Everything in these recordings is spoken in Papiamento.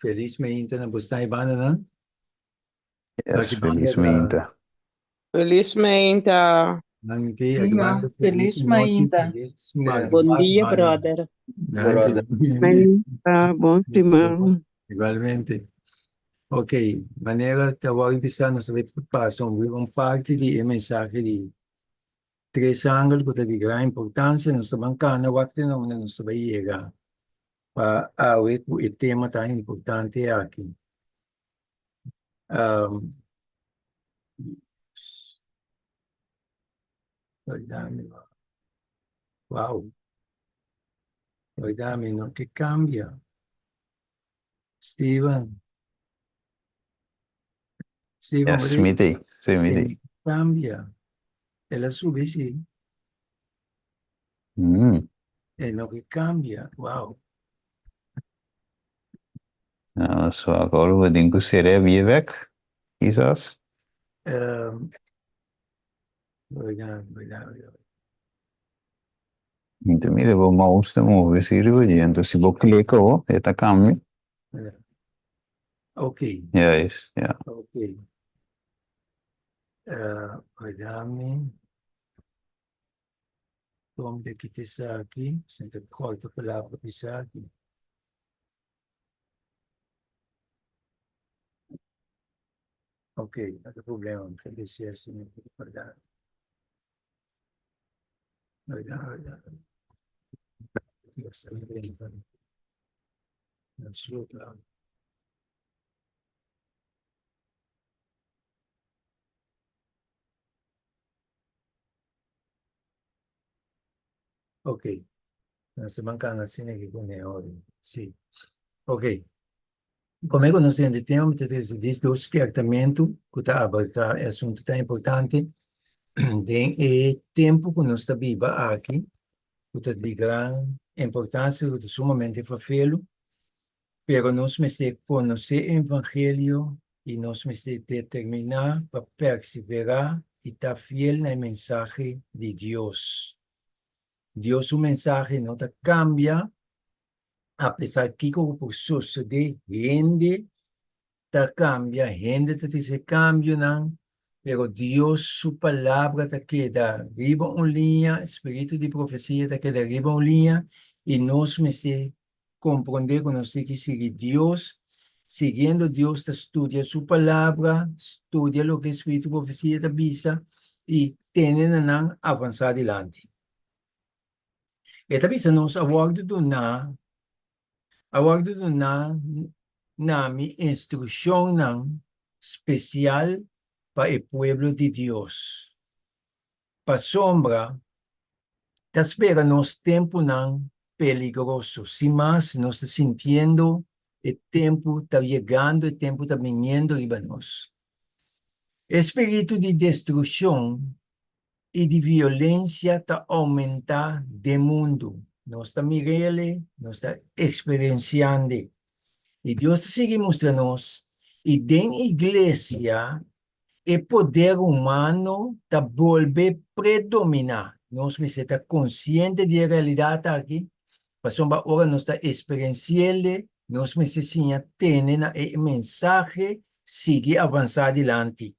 Felis meinta na bosnan e bandanan. Yes, felis meinta. Felis meinta. Danki. Dia, felis mainta. Bon dia, brother. Brother. Mainta, bon siman. Igualmente. Ok, manera ta wou bisa nos ta pasa un parti di e mensahe di tres angel ku ta di gran importansia. Nos ta ban kana wak te na unda nos ta bai yega pa awe ku e tema tan importante aki. Um, Wow. Oigami, no ke kambia. Steven. Steven, Yes, mi t'ei. Sí, mi t'ei. Kambia. El a subi, sí. E no ke kambia. Wow. Nou, so awor bo tin ku sere bie bek, kisas. Um, oiga, oiga, oiga. Mi ta mira bo mouse ta move así riba dje, entonces si bo klika o, e ta kambia. Ja. Ok. Juist, ja. Ok. Uh, oiga mi. Kom de kita esaki, si ta korta palabra bisa aki. Ok, no ta problema, mi ta bisa si mi por guarda. Oiga, oiga. Ok. Nos ta bancando asina aki cu ne ori. Si. Ok. Come cu nos tende tema, mi ta trece dis dos spiertamento cu ta abarca e asunto tan importante den e tempo cu nos ta biba aki, cu ta di gran importancia, cu ta sumamente vervelu. Pero nos mester konosé e evangelio i nos mester determiná pa perseverá i ta fiel na e mensahe di Dios. Dios su mensahe no ta kambia apesar kiko ku por sosodé, hende ta kambia, hende ta trese kambionan, pero Dios su palabra ta keda riba un liña, spiritu di profesia ta keda riba un liña i nos mester komprondé ku nos tin ki sigui Dios, siguiendo Dios ta studia su palabra, studia loke e spiritu di profesia ta bisa i tene na nan avansá dilanti. E ta bisa nos a wòrdu duná, a wòrdu duná na mi instrukshonnan spesial pa e pueblo di Dios. Pasobra ta spera nos tempunan peligroso. Sin mas, nos ta sintiendo e tempu ta yegando, e tempu ta biniendo riba nos. E spiritu di destrukshon i di violensia ta oumentá den mundu. Nos ta mir'el, nos ta eksperensiand'e. I Dios ta sigui mustra nos, i den iglesia e poder humano ta bolbe predominá. Nos mester ta konsiente di e realidat aki, pasobra ora nos ta eksperensi'el, nos mester siña tene na e mensahe, sigui avansá dilanti.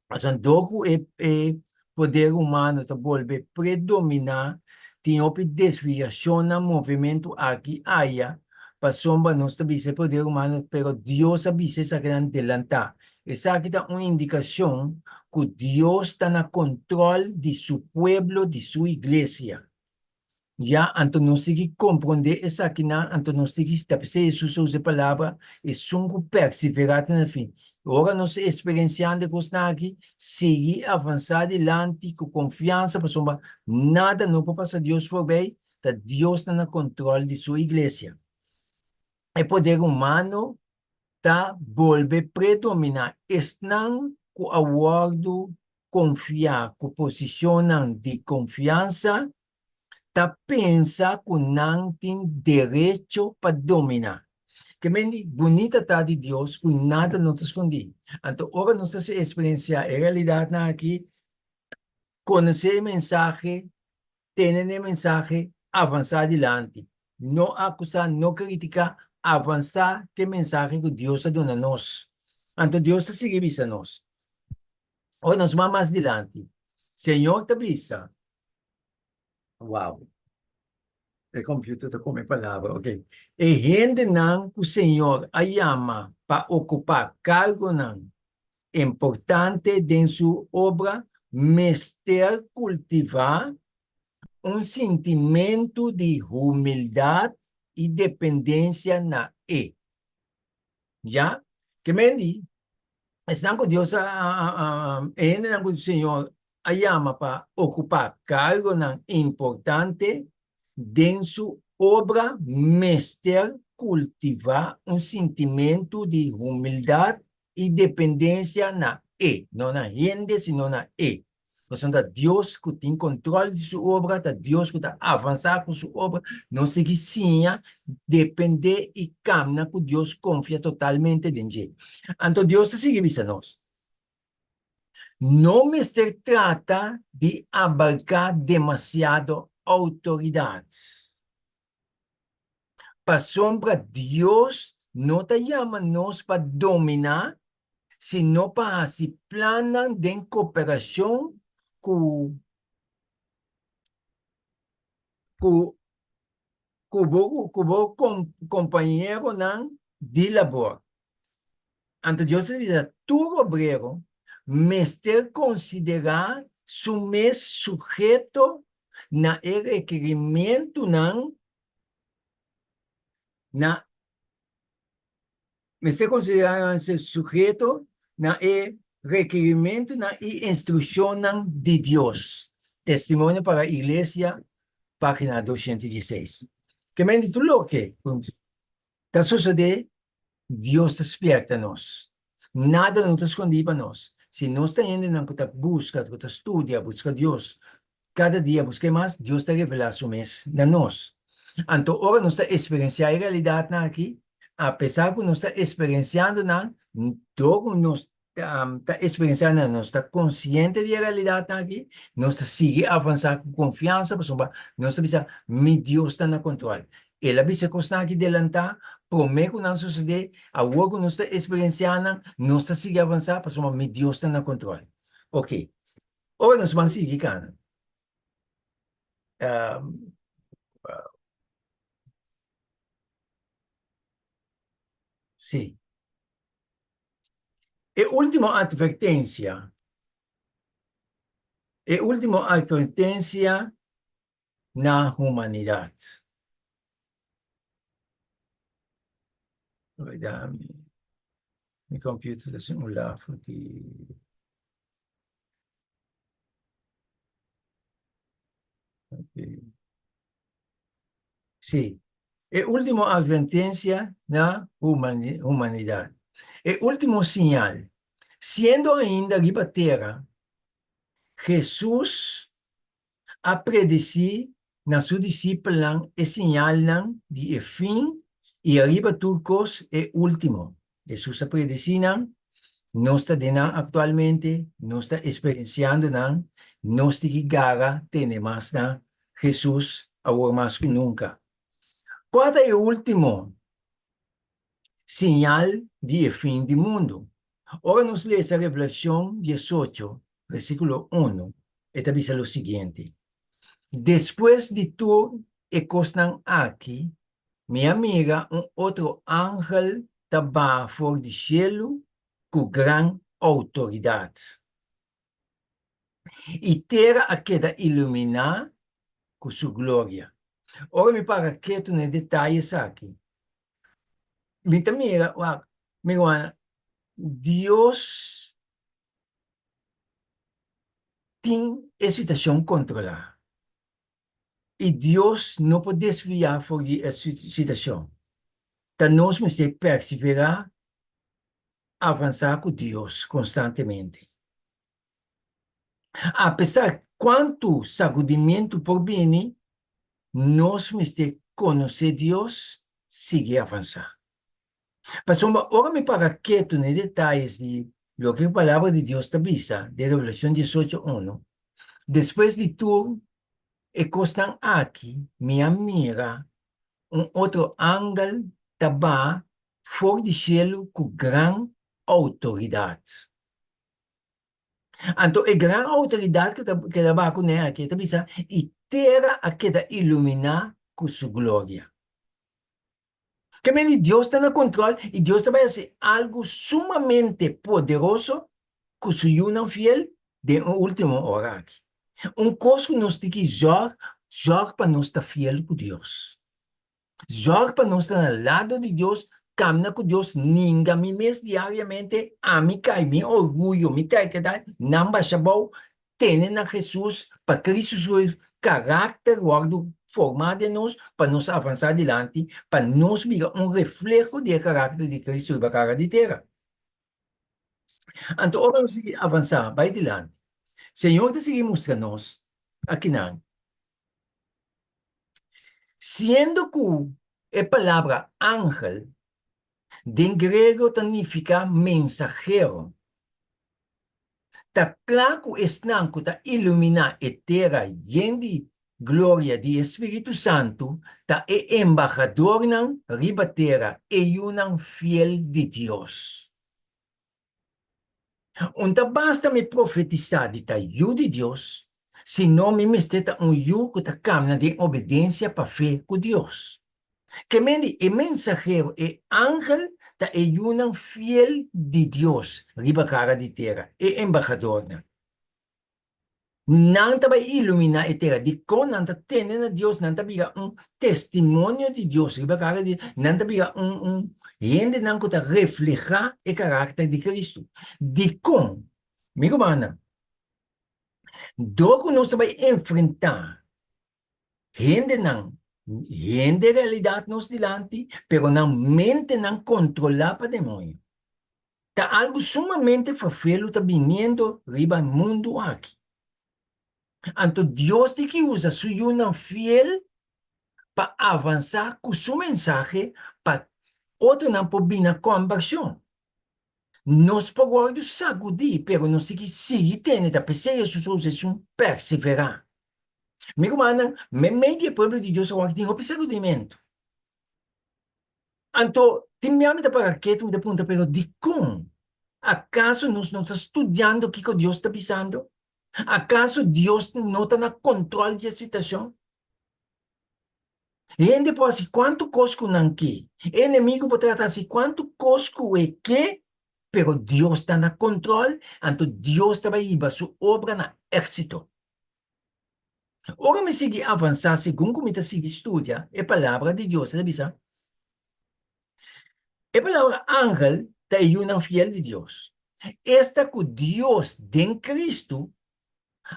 Pasobra dor ku e e poder humano ta bolbe predominá, tin hopi desviashonnan, movementu aki aya, pasobra nos ta bisa e poder humano, pero Dios a bisa esakinan delantá. Esaki ta un indikashon ku Dios ta na kontròl di su pueblo, di su iglesia. Ya, anto nos tin ki komprondé esakinan, anto nos tin ki sta. P'esei Hesus a usa e palabra, Esun ku perseverá te na fin. Ora nos eksperensiando e kosnan aki, sigui avansá dilanti ku konfiansa, pasobra nada no por pasa Dios forbei, ta Dios ta na kontròl di su iglesia. E poder humano ta bolbe predominá esnan ku a wòrdu konfiá ku posishonnan di konfiansa ta pensa ku nan tin derecho pa dominá. Ke men di bunita ta di Dios ku nada no ta skondí. Anto ora nos ta eksperensiá e realidatnan aki, konosé e mensahe, tene na e mensahe, avansá dilanti. No akusá, no kritiká. avansá ku e mensahe ku Dios a duna nos. Anto Dios ta sigui bisa nos. Ora nos bai mas dilanti, Señor ta bisa, Wow! E computer ta come palabra, ok. E hendenan ku Señor a yama pa okupá kargonan importante den su obra mester kultivá un sintimentu di humildat i dependensia na E. Ya? Ke men di, esnan ku Dios a, e hendenan ku Señor a yama pa okupá kargonan importante den su obra mester kultivá un sintimentu di humildat i dependensia na E, no na hende, sino na E. Pasobra ta Dios ku tin kontrol di su obra, ta Dios ku ta avansá ku su obra. Nos sigui siña dependé i kamna ku Dios, konfia totalmente den dje. Anto Dios ta sigui bisa nos, No mester trata di abarká demasiado outoridat. Pasobra Dios no ta yama nos pa dominá, sino pa hasi plannan den koperashon ku ku ku bo ku bo kompañeronan di labor. Anto Dios a bisa, Tur obrero mester konsiderá su mes suheto na e rekerimentunan na mester konsiderá nan suheto na e rekerimentunan i instrukshonnan di Dios. Testimonio para Iglesia, página 216. Ke men di tur loke ku ta sosodé Dios ta spierta nos. Nada no ta skondí pa nos. Si nos ta hendenan ku ta buska, ku ta studia, buska Dios kada dia, buska e mas, Dios ta revelá su mes na nos. Anto ora nos ta eksperensiá e realidatnan aki, apesar ku nos ta eksperensiando nan, dor ku nos ta eksperensiá nan, nos ta konsiente di e realidatnan aki, nos ta sigui avansá ku konfiansa pasobra nos ta bisa, Mi Dios ta na kontrol. El a bisa e kosnan aki delantá promé ku nan sosodé, awor ku nos ta eksperensiá nan, nos ta sigui avansá pasobra mi Dios ta na kontrol. Oke, ora nos ban sigui kana. Sí. E último atvertensia, e último atvertensia na humanidat. Mi computer ta sin un laf aki. Okay. Sí, e último advertencia na humanidad. E último señal. Siendo ainda riba tera, Jesús a predesí na su disipelnan e señalnan di e fin i ariba tur kos e último. Hesus a predesí nan, nos ta den nan aktualmente, nos ta eksperensiando nan, nos tin ki gara tene mas na Hesus awor mas ku nunka. Kua ta e último señal di e fin di mundu? Ora nos lesa Revelashon diesocho, versíkulo unu, e ta bisa lo siguiente, Despues di tur e kosnan aki, mi a mira un otro angel ta baha for di shelu ku gran outoridat. I tera a keda iluminá ku su gloria. Ora mi para ketu na e detaye esaki, mi ta mira, wak, mi rumannan, Dios tin e situashon kontrolá. I Dios no por desviá for di e situashon. Ta nos mester perseverá, avansá ku Dios konstantemente. Apesar kuantu sagudimentu por bini, nos mester konosé Dios, sigui avansá. Pasobra ora mi para ketu na e detayes di loke e Palabra di Dios ta bisa den Revelashon diesocho unu, despues di tur e kosnan aki mi a mira un otro angel. ta baha for di shelu ku gran outoridat. Anto e gran outoridat ku ta keda baha kuné aki e ta bisa, I tera a keda iluminá ku su gloria. Ke mende Dios ta na kontrol i Dios ta bai hasi algu sumamente poderoso ku su yunan fiel den e último ora aki. Un kos ku nos tin ki zòrg, zòrg pa nos ta fiel ku Dios. Zòrg pa nos ta na lado di Dios, kamna ku Dios, ninga mi mes diariamente, ami kai, mi orguyo, mi terkedat, nan basha abou, tene na Hesus pa Cristo su karakter wòrdu formá den nos pa nos avansá dilanti, pa nos bira un refleho di e karakter di Cristo riba kara di tera. Anto ora nos sigui avansá bai dilanti, Señor ta sigui mustra nos akinan, siendo ku e palabra angel den griego ta nifiká mensahero, Ta kla ku esnan ku ta iluminá e tera yen di gloria di e Spiritu Santu ta e embahadornan riba tera, e yunan fiel di Dios. Un ta basta mi profetisá di ta yu di Dios, sino mi mester ta un yu ku ta kamna den obedensia pa fe ku Dios. Ke men di e mensahero, e angel, ta e yunan fiel di Dios riba kara di tera, e embahadornan. Nan ta bai iluminá e tera. Dikon nan ta tene na Dios? Nan ta bira un testimonio di Dios riba kara di nan ta bira un un hendenan ku ta reflehá e karakter di Kristu. Dikon? Mi rumannan, dor ku nos ta bai enfrentá Hendenan, hende realidat nos dilanti, pero nan mentenan kontrolá pa demoño. Ta algu sumamente ferfelu ta biniendo riba mundu aki. Anto Dios tin ki usa su yunan fiel pa avansá ku su mensahe pa otronan por bini na kombershon. Nos por wòrdu sagudí, pero nos tin ki sigui tene, ta p'esei Hesus a usa esun perseverá. Mi rumannan, meimei di e pueblo di Dios awor tin hopi sagudimentu. Anto, tin bia mi ta para ketu, mi ta puntra, pero dikon? Akaso nos no ta studiando kiko Dios ta bisando? Akaso Dios no ta na kontròl di e situashon? Hende por hasi kuantu kos ku nan ke. E enemigu por trata hasi kuantu kos ku e ke, pero Dios ta na kontrol, anto Dios ta bai hiba su obra na éksito. Ora mi sigui avansá segun ku mi ta sigui studia e Palabra di Dios, e ta bisa, E palabra angel ta e yunan fiel di Dios, esta ku Dios den Kristu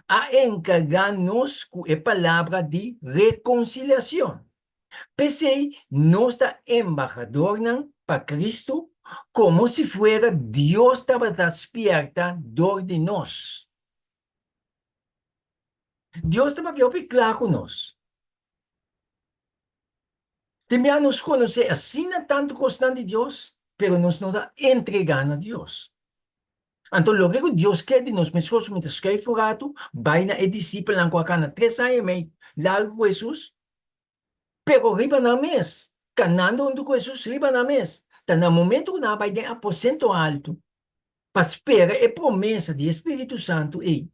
a enkargá nos ku e palabra di rekonsiliashon. P'esei nos ta embahadornan pa Kristu, komo si fuera Dios tabata spièrta dor di nos. Dios ta papia hopi kla ku nos. Tin bia nos konosé asina tantu kosnan di Dios, pero nos no ta entregá na Dios. Anto loke ku Dios ke di nos, meskos ku mi ta skuif un ratu, bai na e disipelnan ku a kana tres aña i mei largu ku Hesus, pero riba nan mes, kanando huntu ku Hesus riba nan mes, ta na momentu ku nan a bai den aposento altu pa spera e promesa di e Spiritu Santu ei.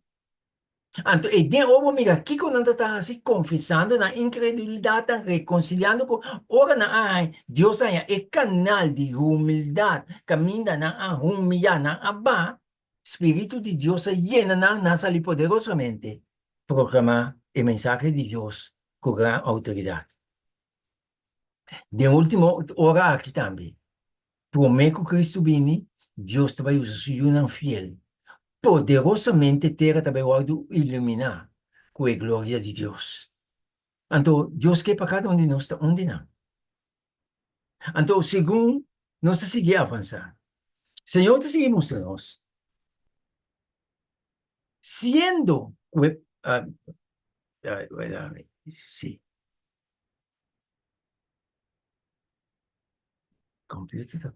Anto ei den ora bo mira kiko nan ta ta hasi, konfesando nan inkredulidatnan, rekonsiliando ku ora nan a haña, Dios a haña e kanal di humildat kaminda nan a humiyá, nan a baha, Spiritu di Dios a yena nan, nan a sali poderosamente proklamá e mensahe di Dios ku gran outoridat. Den último ora aki tambe, Promé ku Kristu bini, Dios ta bai usa su yunan fiel. Poderosamente tera ta bai wòrdu iluminá ku e gloria di Dios. Anto, Dios ke pa kada un di nos ta un di nan. Anto, segun nos ta sigui avansá, Señor ta sigui mustra nos, siendo ku e, sí. Computer ta.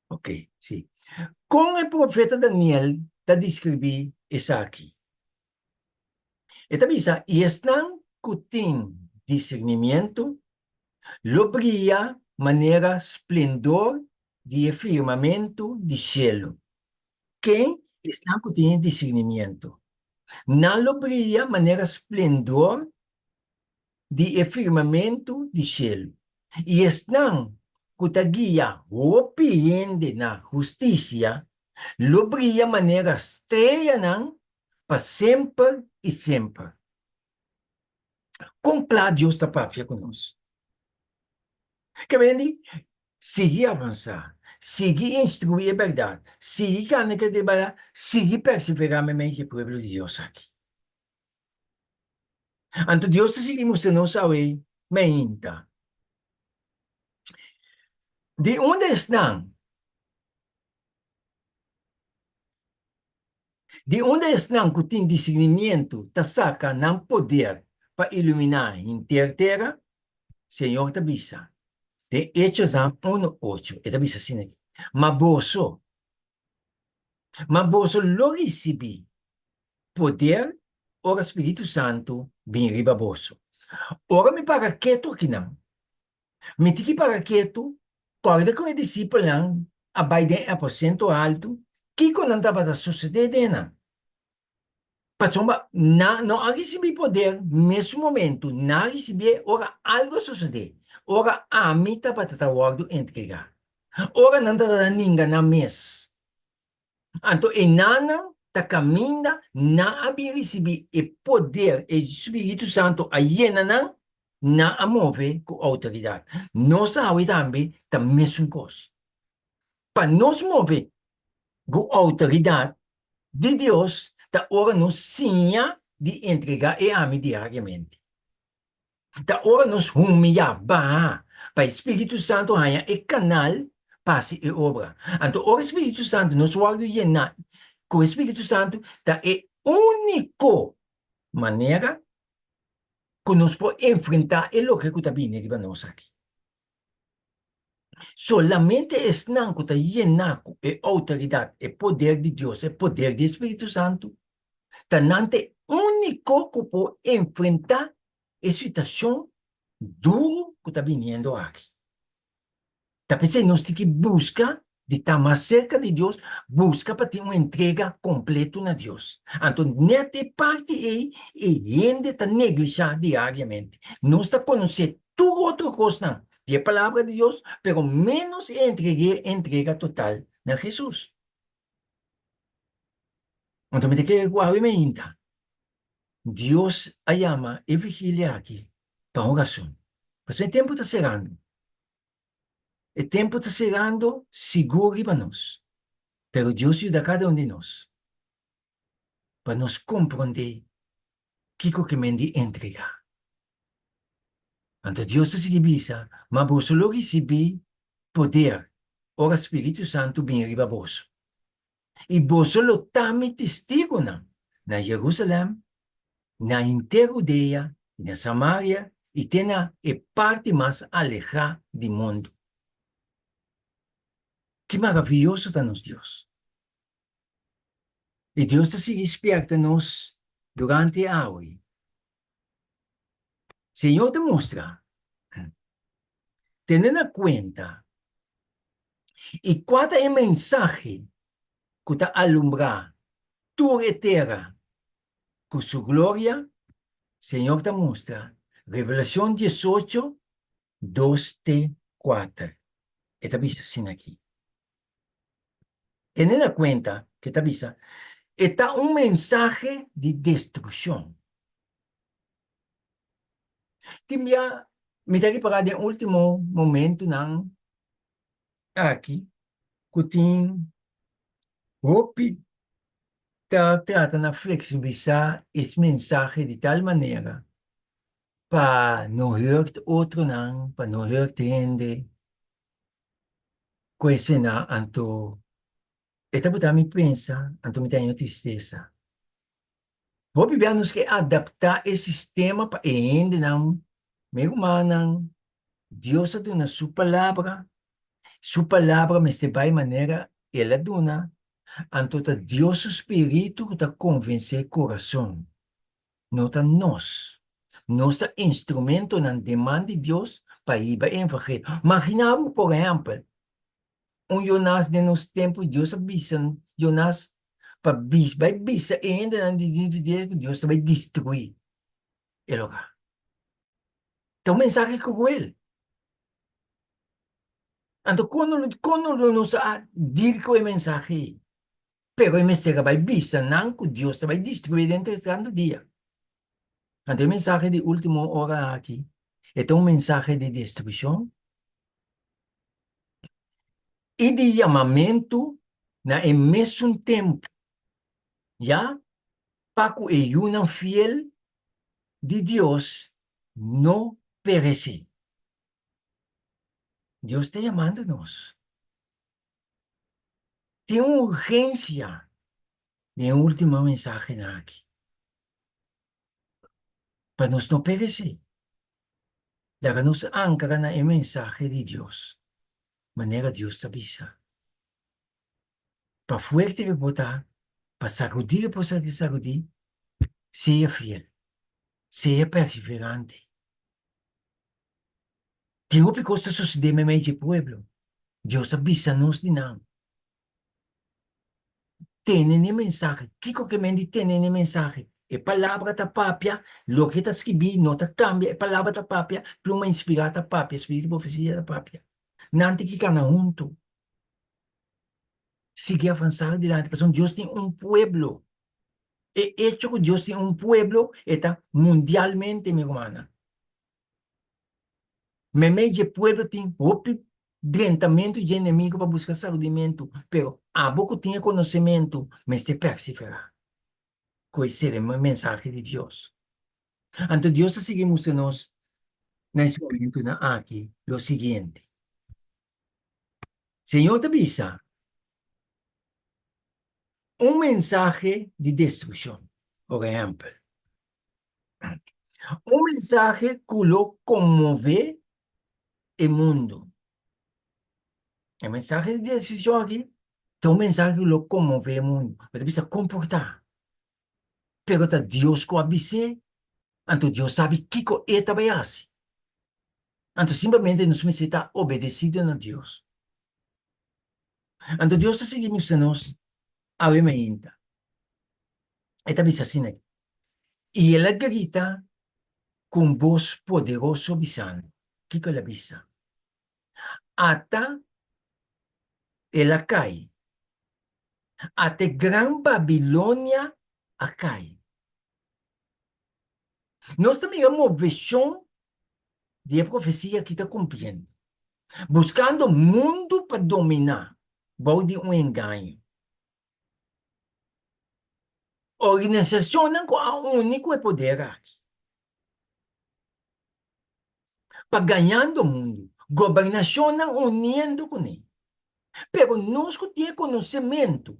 Ok, sí. Kon e profeta Daniel ta deskribí esaki? E ta bisa, I esnan ku tin disernimiento lo bria manera splendor di e firmamentu di shelu. Ken? Esnan ku tin e disernimiento. Nan lo bria manera splendor di e firmamentu di shelu. I esnan ku ta guia hopi hende na hustisia lo bria manera streanan pa semper i semper. Kon kla Dios ta papia ku nos? Ke bendi? Sigui avansá, sigui instruí e bèrdat, sigui kana ku e bèrdat, sigui perseverá meimei di e pueblo di Dios aki. Anto Dios ta sigui mustra nos awe meinta. Di unda esnan? Di unda esnan ku tin discernimiento ta saka nan poder pa iluminá henter tera? Señor ta bisa den Hechosnan unu ocho, e ta bisa asina aki, Ma boso, ma boso lo risibí poder ora Spiritu Santu bin riba boso. Ora mi para ketu akinan, mi tin ki para ketu, kòrda ku e disipelnan a bai den e aposento haltu, kiko nan tabata sosodé den nan? Pasobra nan no a risibí poder mesun momentu, nan a risibié ora algu a sosodé, ora ami tabata ta wòrdu entregá, ora nan tabata ninga nan mes. Anto e nannan ta kaminda nan a bin risibí e poder, e Spiritu Santu a yena nan, nan a move ku outoridat. Nos awe tambe ta mesun kos. Pa nos move ku outoridat di Dios ta ora nos siña di entregá e ami diariamente. Ta ora nos humiyá, baha, pa e Spiritu Santu haña e kanal pa hasi e obra. Anto ora e Spiritu Santu, nos wòrdu yená ku e Spiritu Santu, ta e úniko manera ku nos por enfrentá e loke ku ta bini riba nos aki. Solamente esnan ku ta yená ku e outoridat, e poder di Dios, e poder di e Spiritu Santu, ta nan ta e úniko ku por enfrentá e situashon duru ku ta biniendo aki. Ta p'esei nos tin ki buska di ta mas serka di Dios, buska pa tin un entrega kompleto na Dios. Anto nèt e parti ei e hende ta neglishá diariamente. Nos ta konosé tur otro kosnan di e Palabra di Dios, pero ménos e entreg'é entrega total na Hesus. Anto mi ta kere ku awe mainta Dios a yama e vigilia aki pa un rason, pasobra e tempu ta serando. E tempu ta serando sigur riba nos, pero Dios yuda kada un di nos pa nos komprondé kiko ke men di entregá. Anto Dios ta sigui bisa, Ma boso lo risibí poder ora Spiritu Santu bin riba boso, i boso lo ta mi testigunan na Jerusalèm, na henter Hudea i na Samaria i te na e parti mas alehá di mundu. Ki maravioso ta nos Dios! I Dios ta sigui spièrta nos durante awe. Señor ta mustra, Tene na kuenta i kua ta e mensahe ku ta alumbrá tur e tera ku su gloria, Señor ta mustra, Revelacion diesocho, dos te kuater. E ta bisa asina aki. Tene na kuenta ku e ta bisa, e ta un mensahe di destrukshon. Tin bia mi ta ripará den último momentunan aki ku tin hopi ta trata na fleksibilisá es mensahe di tal manera pa no hurt otronan, pa no hurt hende ku esena anto e ta buta mi pensa anto mi ta haña tristesa. Hopi bia nos ke adaptá e sistema pa e hendenan, mi rumannan, Dios a duna su palabra, su palabra mester bai manera el a duna, anto ta Dios su spiritu ku ta konvensé kurason. No ta nos. Nos ta instrumentonan den man di Dios pa hiba e evangelio. Magina bo, por ehèmpel, un Jonas den nos tempu, Dios a bisa Jonas pa bis bai bisa e hendenan di Nínive ku Dios ta bai destruí e lugá. Ta un mensahe kruel. Anto kon kon lo nos a dil ku e mensahe ei? Pero e mester a bai bisa nan ku Dios ta bai destruí den tres tantu dia. Anto e mensahe di último ora aki e ta un mensahe di destrukshon i di yamamentu na e mesun tempu, ya pa ku e yunan fiel di Dios no peresé. Dios ta yamando nos. Tin un urgensia den e último mensahenan aki. Pa nos no peresé, laga nos ankra na e mensahe di Dios, manera Dios ta bisa. Pa fuerte ku bo ta, pa sagudí ku bo sa sagudí, sea fiel, sea perseverante. Tin hopi kos ta sosodé meimei dje pueblo. Dios a bisa nos di nan, Tene n'e mensahe. Kiko ke men di tene n'e mensahe? E palabra ta papia, loke ta skibí no ta kambia, e palabra ta papia, pluma inspirá ta papia, spiritu di profesia ta papia. Nan tin ki kana huntu. Sigui avansá dilanti, pasobra Dios tin un pueblo. E echo ku Dios tin un pueblo e ta mundialmente, mi rumannan. Meimei dje pueblo tin hopi drentamentu dje enemigo pa buska sacudimentu, pero abo cu tin e conocimentu mester persevera cu e ser e mensahe di Dios. Anto Dios ta sigui mustra nos na es momentunan aki lo siguiente. Señor ta bisa, Un mensahe di destruccion, por ehempel. Un mensahe ku lo konmové e mundu. E mensahe di destrukshon aki ta un mensahe ku lo konmové e mundu. Bo ta bisa komportá. Pero ta Dios ku a bis'é, anto Dios sabi kiko e ta bai hasi. Anto simplemente nos mester ta obedesido na Dios. Anto Dios ta sigui mustra nos awe mainta. E ta bisa asina aki, I el a grita ku un bos poderoso bisando, kiko el a bisa? Ata el a kai, ata e gran Babilonia a kai. Nos ta mira moveshon di e profesia aki ta kumpliendo, buskando mundu pa dominá bou di un engaño. Organisashonnan ku a uni ku e poder aki pa gañando mundu, gobernashonnan uniendo kuné. Pero nos ku tin e konosementu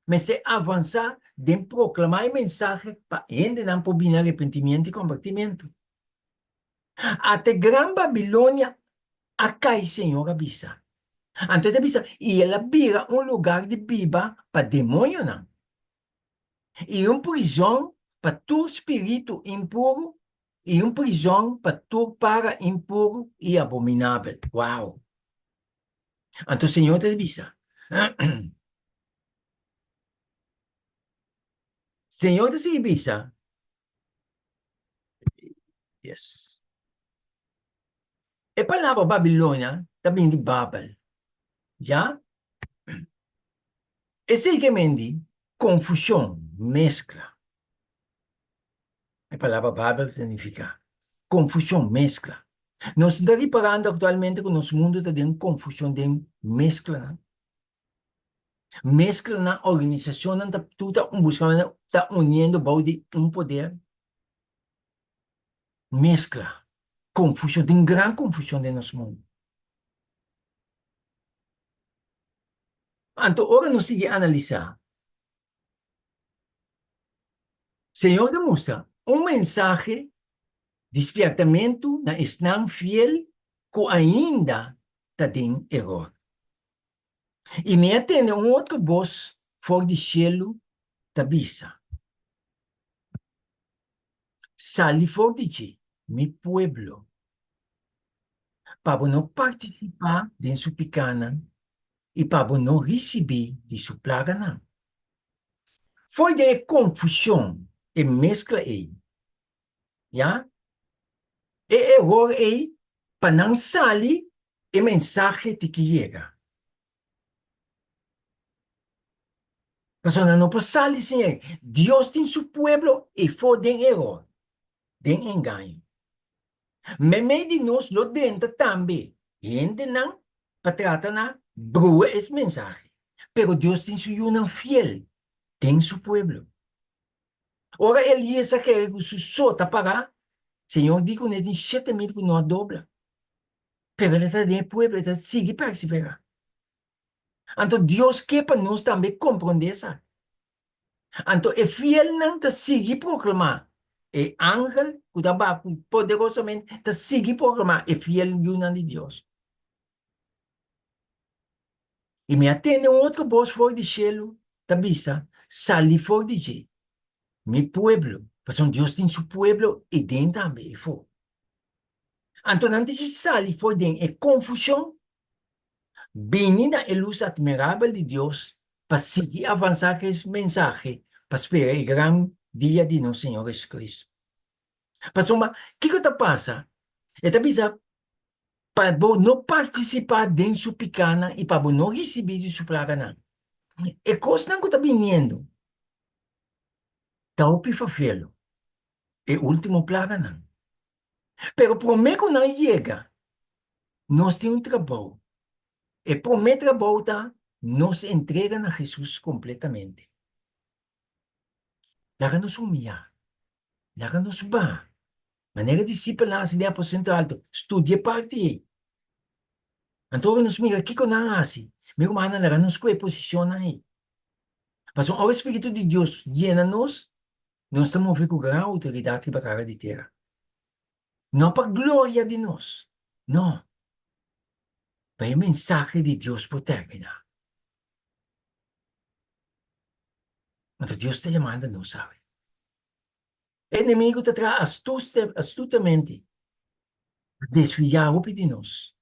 mester avansá den proklamá e mensahe pa hendenan por bini arepentimiento i kombertimentu. Ata e gran Babilonia a kai, Señor a bisa. Anto e ta bisa, i el a bira un lugar di biba pa demoñonan, i un prizon pa tur spiritu impuru, i un prizon pa tur para impuru i abominabel. Wow! Anto Señor ta bisa, Señor ta sigui bisa, Yes. E palabra Babilonia ta bini di Babel. Ya? Esei ke men di konfushon, meskla. E palabra Babel ta nifiká konfushon, meskla. Nos ta riparando aktualmente ku nos mundu ta den konfushon, den mesklanan. Mesklanan, organisashonnan ta tur ta buskando, ta uniendo bou di un poder. Meskla, konfushon, tin gran konfushon den nos mundu. Anto ora nos sigui analisá, Señor ta mustra un mensahe di spièrtamentu na esnan fiel ku ainda ta den eror. I mi a tende un otro bos for di shelu ta bisa. Sali for di dje, mi pueblo, pa bo no partisipá den su pikánan i pa bo no risibí di su plaganan. Fo'i den e konfushon, e meskla ei, ya, e eror ei, pa nan sali, e mensahe tin ki yega. Pasobra nan no por sali sin e. Dios tin su pueblo efo den eror, den engaño. Meimei di nos lo drenta tambe hendenan pa trata na brua es mensahe. Pero Dios tin su yunan fiel den su pueblo. Ora Elias a kere ku su so ta pará, Señor di ku ne tin 7000 ku no a dobla. Pero el ta den e pueblo, e ta sigui perseverá. Anto Dios ke pa nos tambe komprondé esaki. Anto e fielnan ta sigui proklamá, e angel ku ta baha poderosamente ta sigui proklamá e fiel yunan di Dios. I mi a tende un otro bos for di shelu ta bisa, Sali for di dje, mi pueblo, pasobra Dios tin su pueblo ei den tambe, eifó. Anto nan tin ki sali for den e konfushon, bini na e lus atmirabel di Dios pa sigui avansá ku es mensahe pa spera e gran dia di nos Señor Jesucristo. Pasobra kiko ta pasa? E ta bisa pa bo no partisipá den su pikánan i pa bo no risibí di su plaganan. E kosnan ku ta biniendo ta hopi fafelo, e último plaganan. Pero promé ku nan yega, nos tin un trabou. E promé trabou ta nos entrega na Hesus kompletamente. Laga nos humiyá, laga nos baha. Manera e disipelnan hasi den aposento alto, studia e parti ei. Anto ora nos mira kiko nan a hasi, mi rumannan laga nos ku e posishonnan ei. Pasobra ora e spiritu di Dios yena nos, Nos ta move ku gran outoridat riba kara di tera. No pa gloria di nos, no, pa e mensahe di Dios por terminá. Anto Dios ta yamando nos awe. E enemigu ta traha astutamente pa desviá hopi di nos,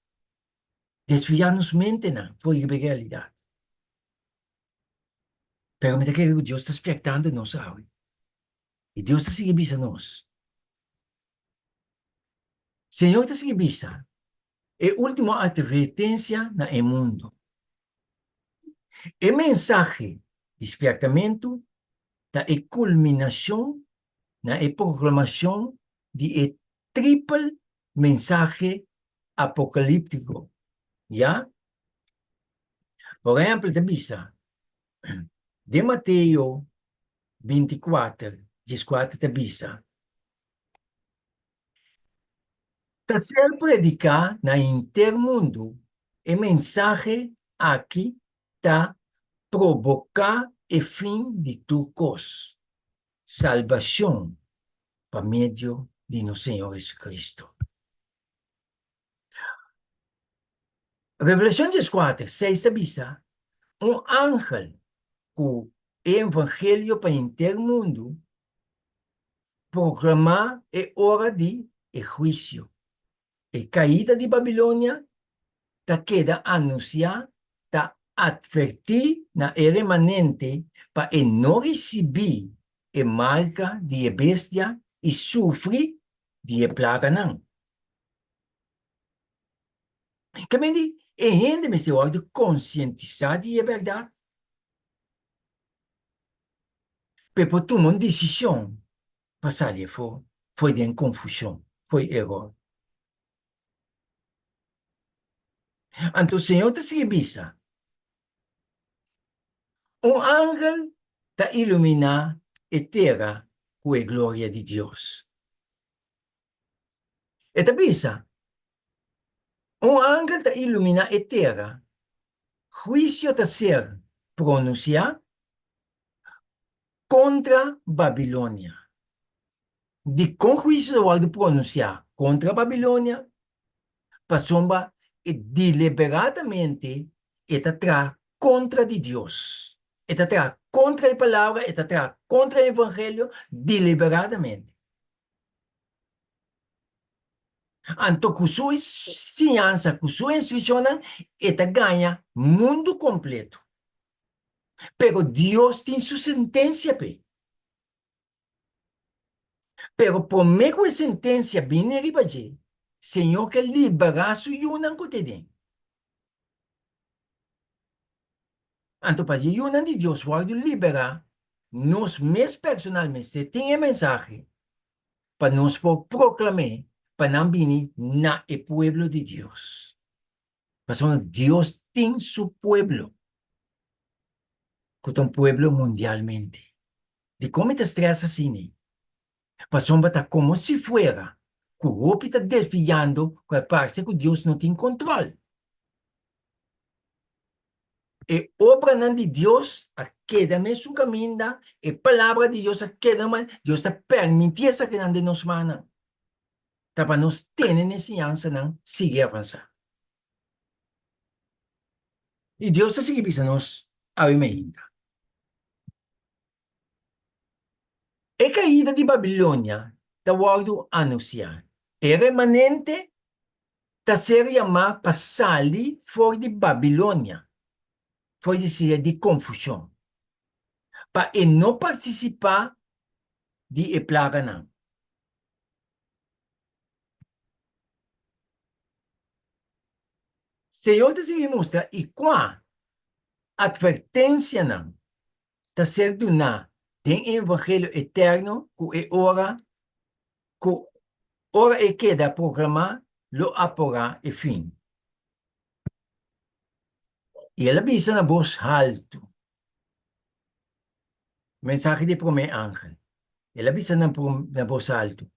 desviá nos mentenan for riba e realidat. Pero mi ta kere ku Dios ta spiertando nos awe. I Dios ta sigui bisa nos. Señor ta sigui bisa e último atvertensia na e mundu. E mensahe di spiertamentu ta e kulminashon na e proklamashon di e tripel mensahe apokalíptiko, ya? Por ehèmpel, ta bisa den Mateo 24, 14 ta bisa, Ta ser prediká na henter mundu, e mensahe aki ta proboká e fin di tur kos, salbashon pa medio di nos Señor Jesucristo. Revelashon 14, 6 ta bisa, Un angel ku e evangelio pa henter mundu proklamá e ora di e huisio. E kaida di Babilonia ta keda anunsiá, ta atvertí na e remanente pa e no risibí e marka di e bestia i sufri di e plaganan. Ke men di, e hende mester wòrdu konsientisá di e bèrdat pa e por tuma un desishon pa sali afó for den konfushon, for eror. Anto Señor ta sigui bisa, Un angel ta iluminá e tera ku e gloria di Dios. E ta bisa, Un angel ta iluminá e tera, huisio ta ser pronunsiá kontra Babilonia. Dikon huisio ta wòrdu pronunsiá kontra Babilonia? Pasobra e deliberadamente e ta traha kontra di Dios. E ta traha kontra e Palabra, e ta traha kontra e Evangelio deliberadamente. Anto ku su siñansa, ku su instrukshonnan, e ta gaña mundu kompleto. Pero Dios tin su sentensia p'e. Pero promé ku e sentensia bini riba dje, Señor ke liberá su yunan ku ta den. Anto pa e yunan di Dios wòrdu liberá, nos mes personal mester tin e mensahe pa nos por proklam'é pa nan bini na e pueblo di Dios. Pasobra Dios tin su pueblo, ku ta un pueblo mundialmente. Dikon mi ta strès asina? Pasobra ta komo si fuera ku hopi ta desviando ku a parse ku Dios no tin kontrol. E obranan di Dios a keda mesun kaminda, e palabra di Dios a keda normal, Dios ta permití esakinan den nos mannan. Ta pa nos tene na e siñansanan sigui avansá. I Dios ta sigui bisa nos awe mainta. E kaida di Babilonia ta wòrdu anunsiá. E remanente ta ser yamá pa sali for di Babilonia, for di sidat di konfushon, pa e no partisipá di e plaganan. Señor ta sigui mustra i kua atvertensianan ta ser duná den e evangelio eterno ku e ora ku ora e keda proklamá lo aporá e fin. I el a bisa na bos haltu, Mensahe di e promé angel. El a bisa na na bos haltu,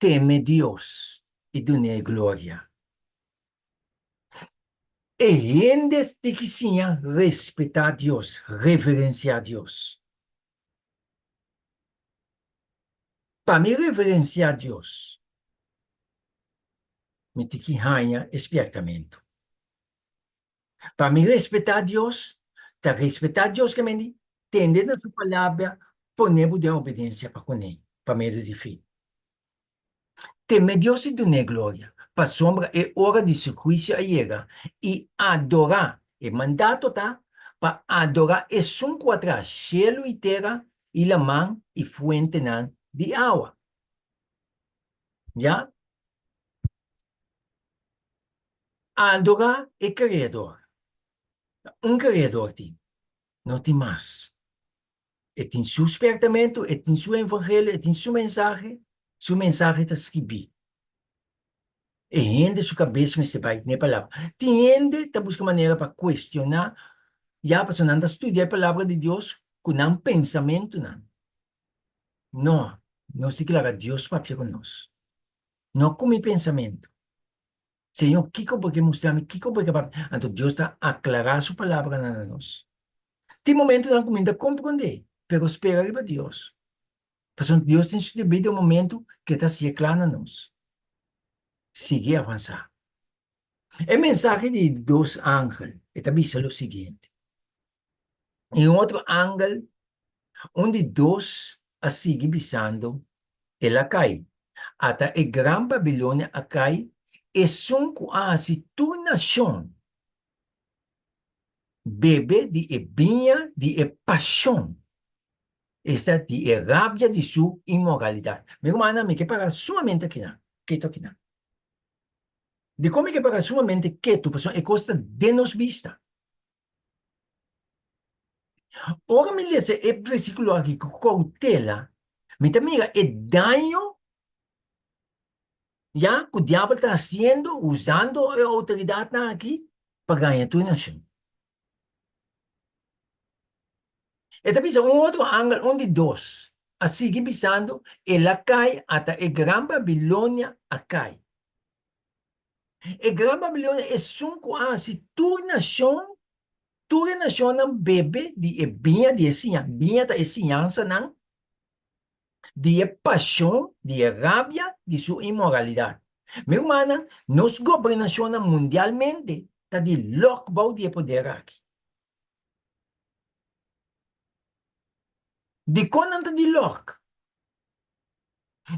Teme Dios i dun'é gloria. E hende tin ki siña respetá Dios, reverensiá Dios. Pa mi reverensiá Dios, mi tin ki haña e spièrtamentu. Pa mi respetá Dios, ta respetá Dios ke men di tende na su palabra, pone bo den obedensia pa kuné pa medio di fe. Teme Dios i dun'é gloria, pasobra e ora di su huisio a yega, i adorá, e mandato ta pa adorá esun ku a traha shelu i tera i laman i fuentenan di awa. Ya? Adorá e Kreador. Ta un Kreador tin, no tin mas. E tin su spèrtamentu, e tin su evangelio, e tin su mensahe, su mensahe ta skibí. E hende su kabes mester bai n'e palabra. Tin hende ta buska manera pa kuestioná, ya pasobra nan ta studia e palabra di Dios ku nan pensamentunan. No, nos tin ki laga Dios papia ku nos, no ku mi pensamentu. Señor, kiko bo ke mustra mi? Kiko bo ke papia? Anto Dios ta aklará su palabranan na nos. Tin momentunan ku mi no ta komprondé, pero spera riba Dios. Pasobra Dios tin su debido momentu ku e ta hasié kla na nos. Sigui avansá. E mensahe di dos angel, e ta bisa lo siguiente, I un otro angel, un di dos a sigui bisando, El a kai, ata e gran Babilonia a kai, esun ku a hasi tur nashon bebe di e biña di e pashon, esta di e rabia di su inmoralidat. Mi rumannan, mi ke para sumamente akinan, ketu akinan. Dikon mi ke para sumamente ketu? Pasobra e kos ta den nos bista. Ora mi lesa e versíkulo aki ku koutela, mi ta mira e daño ya ku diabel ta hasiendo usando e outoridatnan aki pa gaña tur nashon. E ta bisa un otro angel, un di dos, a sigui bisando, El a kai, ata e gran Babilonia a kai. E gran Babilonia esun ku a hasi tur nashon, tur e nashonnan bebe di e biña di e siña. Biña ta e siñansanan di e pashon, di e rabia, di su inmoralidat. Mi rumannan, nos gobernashonnan mundialmente ta di lòk bou di e poder aki. Dikon nan ta di lòk?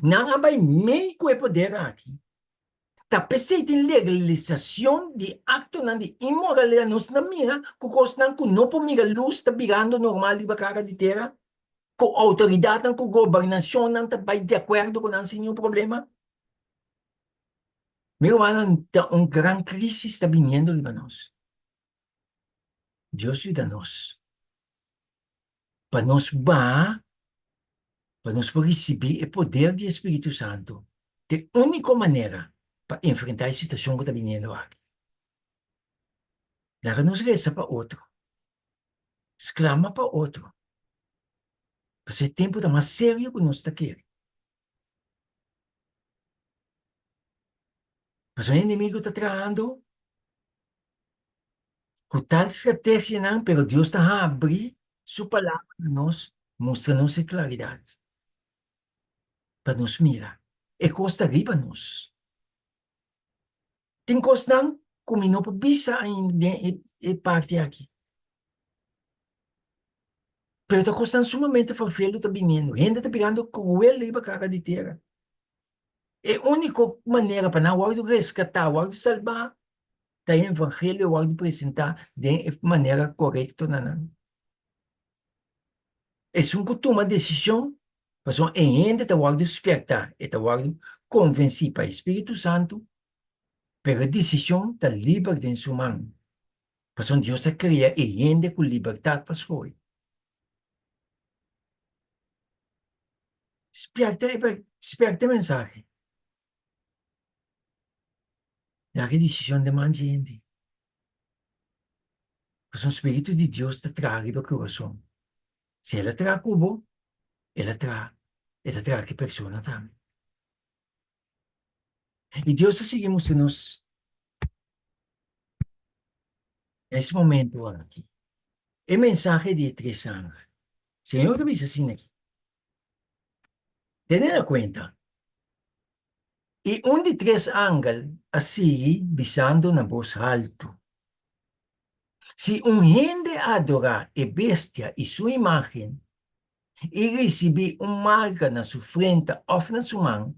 Nan a bai mei ku e poder aki. Ta p'esei tin legalisacion di actonan di inmoralidad. Nos na mira cu cosnan cu no por mira luz ta birando normal riba cara di tera, cu autoridadnan, cu gobernacionnan ta bay di acuerdo cu nan sin niun problema. Mi rumannan, ta un gran crisis ta biniendo riba nos. Dios yuda nos pa nos baha, pa nos por ricibi e poder di e Spiritu Santo. Ta e unico manera pa enfrenta e situacion cu ta biniendo aki. Laga nos reza pa otro, sclama pa otro, pasobra e tempo ta mas serio cu nos ta kere. Pasobra e enemigo ta trahando ku tal strategianan, pero Dios ta habri su palabra na nos, mustra nos e klaridat pa nos mira e kos ta riba nos. Tin kosnan ku mi no por bisa ainda den e parti aki, pero ta kosnan sumamente fervelo ta biniendo. Hende ta birando kruel riba kara di tera. E úniko manera pa nan wòrdu reskatá, wòrdu salbá, ta e evangelio wòrdu presentá den e manera korekto na nan. Esun ku tuma desishon, pasobra e hende ta wòrdu spièrtá, e ta wòrdu konvensí pa e Spiritu Santu, pero e desishon ta liber den su man, pasobra Dios a krea e hende ku libertat pa skohe. Spièrta e spièrta e mensahe. Laga e desishon den man dje hende. Pasobra spiritu di Dios ta traha riba kurason. Si el a traha ku bo, el a traha, e ta traha ku e persona tambe. I Dios ta sigui mustra nos na es momento aki e mensahe di e tres angel. Señor ta bisa asina aki, Tene na kuenta, i un di tres angel a sigui bisando na bos haltu, Si un hende adorá e bestia i su imágen i risibí un marka na su frenta òf na su man,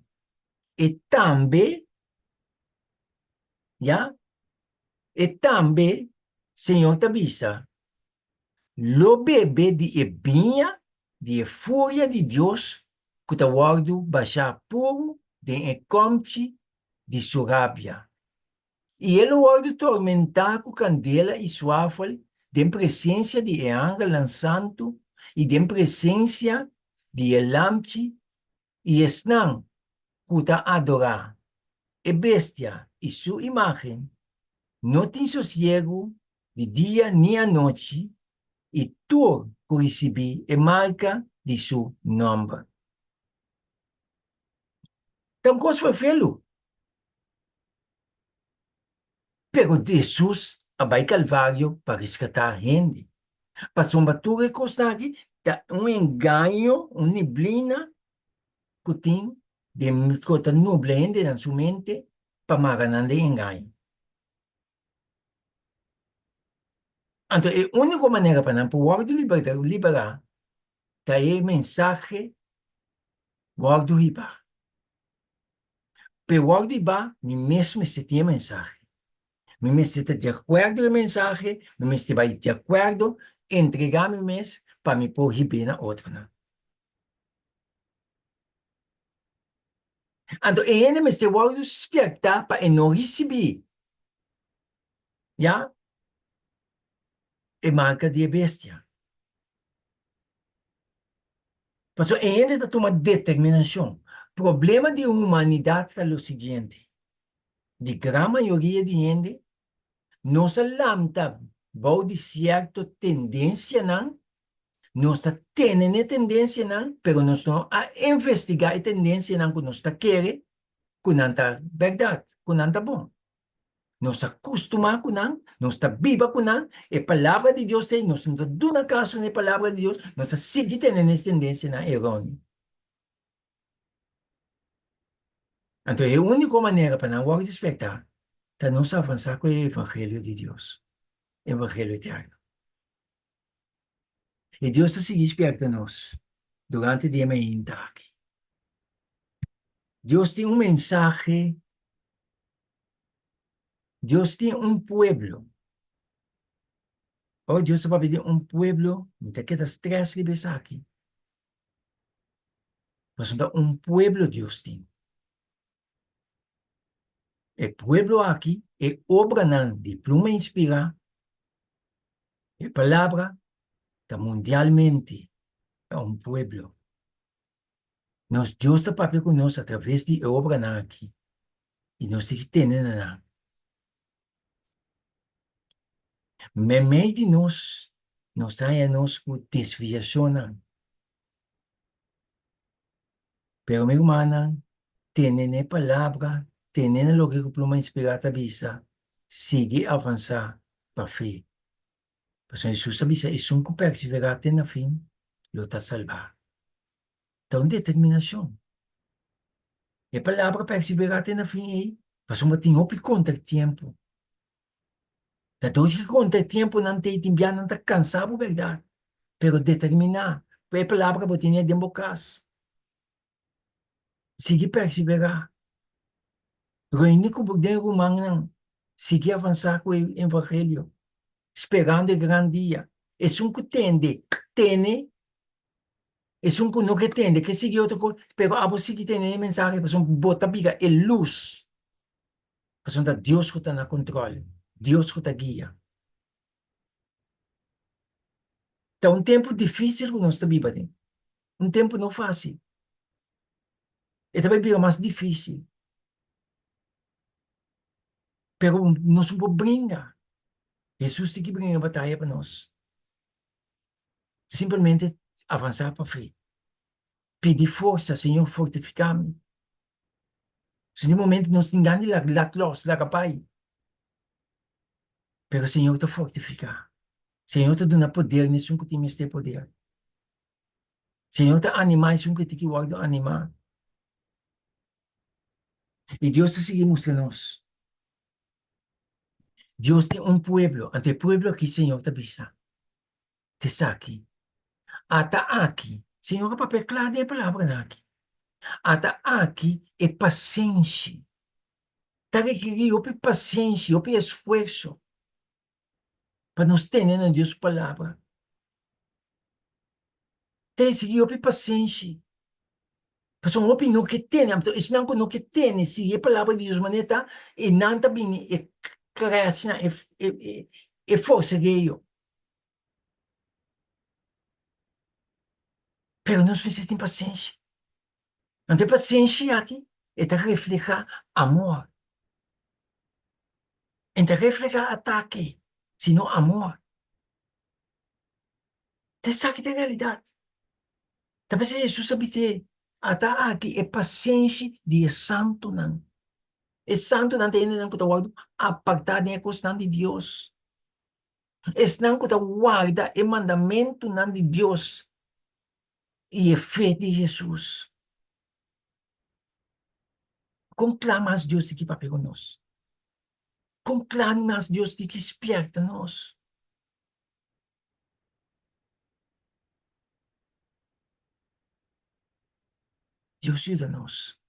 e tambe, ya, e tambe, Señor ta bisa, lo bebe di e biña di e furia di Dios ku ta wòrdu bashá puru den e kòmchi di su rabia. I e lo wòrdu tormentá ku kandela i suafel den presensia di e angelnan santu i den presensia di e Lamchi i esnan ku ta adorá e bestia i su imágen no tin sosiegu di dia ni anochi i tur ku risibí e marka di su nòmber. Ta un kos ferfelu. Pero Jesus a bai Calvario pa rescatá hende. Pasobra tur e cosnan aki ta un engaño, un niblina cu tin den cu ta nubla hendenan su mente pa mara nan den engaño. Anto e único manera pa nan por wòrdu liberá ta e mensahe wòrdu hibá. P'e wòrdu hibá, mi mes mester tin e mensahe. Mi mester ta di akuerdo ku e mensahe, mi mester bai di akuerdo, entregá mi mes pa mi por hib'é na otronan. Anto e hende mester wòrdu spièrtá pa e no risibí, ya, e marka di e bestia. Pasobra e hende ta tuma determinashon. Problema di humanidat ta lo siguiente, di gran mayoria di hende, nos a lanta bou di sierto tendensianan, nos ta tene n'e tendensianan, pero nos no a investigá e tendensianan ku nos ta kere ku nan ta bèrdat, ku nan ta bon. Nos a kustumá ku nan, nos ta biba ku nan, e Palabra di Dios ta ei, nos no ta duna kaso na e Palabra di Dios, nos ta sigui tene nes tendensianan eróneo. Anto e úniko manera pa nan wòrdu despertá ta nos avansá ku e evangelio di Dios, evangelio eterno. I Dios ta sigui spièrta nos durante di e mainta aki. Dios tin un mensahe. Dios tin un pueblo. Ora Dios ta papia di un pueblo, mi ta keda stress riba esaki. Pasobra ta un pueblo Dios tin. E pueblo aki, e obranan di pluma inspirá, e palabra ta mundialmente ta un pueblo. Nos Dios ta papia ku nos a traves di e obranan aki i nos tin ki tene na nan. Meimei di nos, nos ta haña nos ku desviashonnan. Pero mi rumannan, tene na e palabra, tene na loke ku pluma inspirá ta bisa, sigui avansá pa fe. Pasobra Hesus a bisa, Esun ku perseverá te na fin lo ta salbá. Ta un determinashon. E palabra perseverá te na fin ei, pasobra tin hopi kontratiempo. Ta dor di kontratiemponan t'ei tin bia nan ta kansa bo bèrdat, pero determiná ku e palabra bo tene den bo kas. Sigui perseverá. Reuní ku bo den rumannan, sigui avansá ku e evangelio, sperando e gran dia. Esun ku tende, tene. Esun ku no ke tende, ke sigui otro kos, pero abo sigui tende e mensahe pasobra bo ta bira e lus. Pasobra ta Dios ku ta na kontrol, Dios ku ta guia. Ta un tempu difísil ku nos ta biba den, un tempu no fásil. E ta bai bira mas difísil. Pero nos no por bringa. Hesus tin ki bringa e bataya pa nos. Simplemente avansá pa fe. Pidi forsa, Señor fortifiká mi. Si den momento nos tin gana di lat lòs, laga bai. Pero Señor ta fortifiká. Señor ta duna poder na esun ku tin mester poder. Señor ta animá esun ku tin ki wòrdu animá. I Dios ta sigui mustra nos. Dios tin un pueblo, anto e pueblo aki Señor ta bisa, Ta esaki. Ata aki, Señor a papia kla den e palabranan aki. Ata aki e pasenshi. Ta rekerí hopi pasenshi, hopi esfuerso pa nos tene na Dios su palabra. Ta exigí hopi pasenshi. Pasobra hopi no ke tene, anto esnan ku no ke tene sigui e palabra di Dios manera ta, e nan ta bini e crashnan, e forsegueo. Pero nos mester tin pasenshi. Anto e pasenshi aki e ta reflehá amor. E ta reflehá atake, sino amor. Ta esaki ta e realidat. Ta p'esei Hesus a bis'é, Ata aki e pasenshi di e santunan. E santunan ta hendenan ku ta wòrdu apartá den e kosnan di Dios. Esnan ku ta warda e mandamentunan di Dios i e fe di Hesus. Kon kla mas Dios tin ki papia ku nos? Kon kla mas Dios tin ki spièrta nos? Dios yuda nos.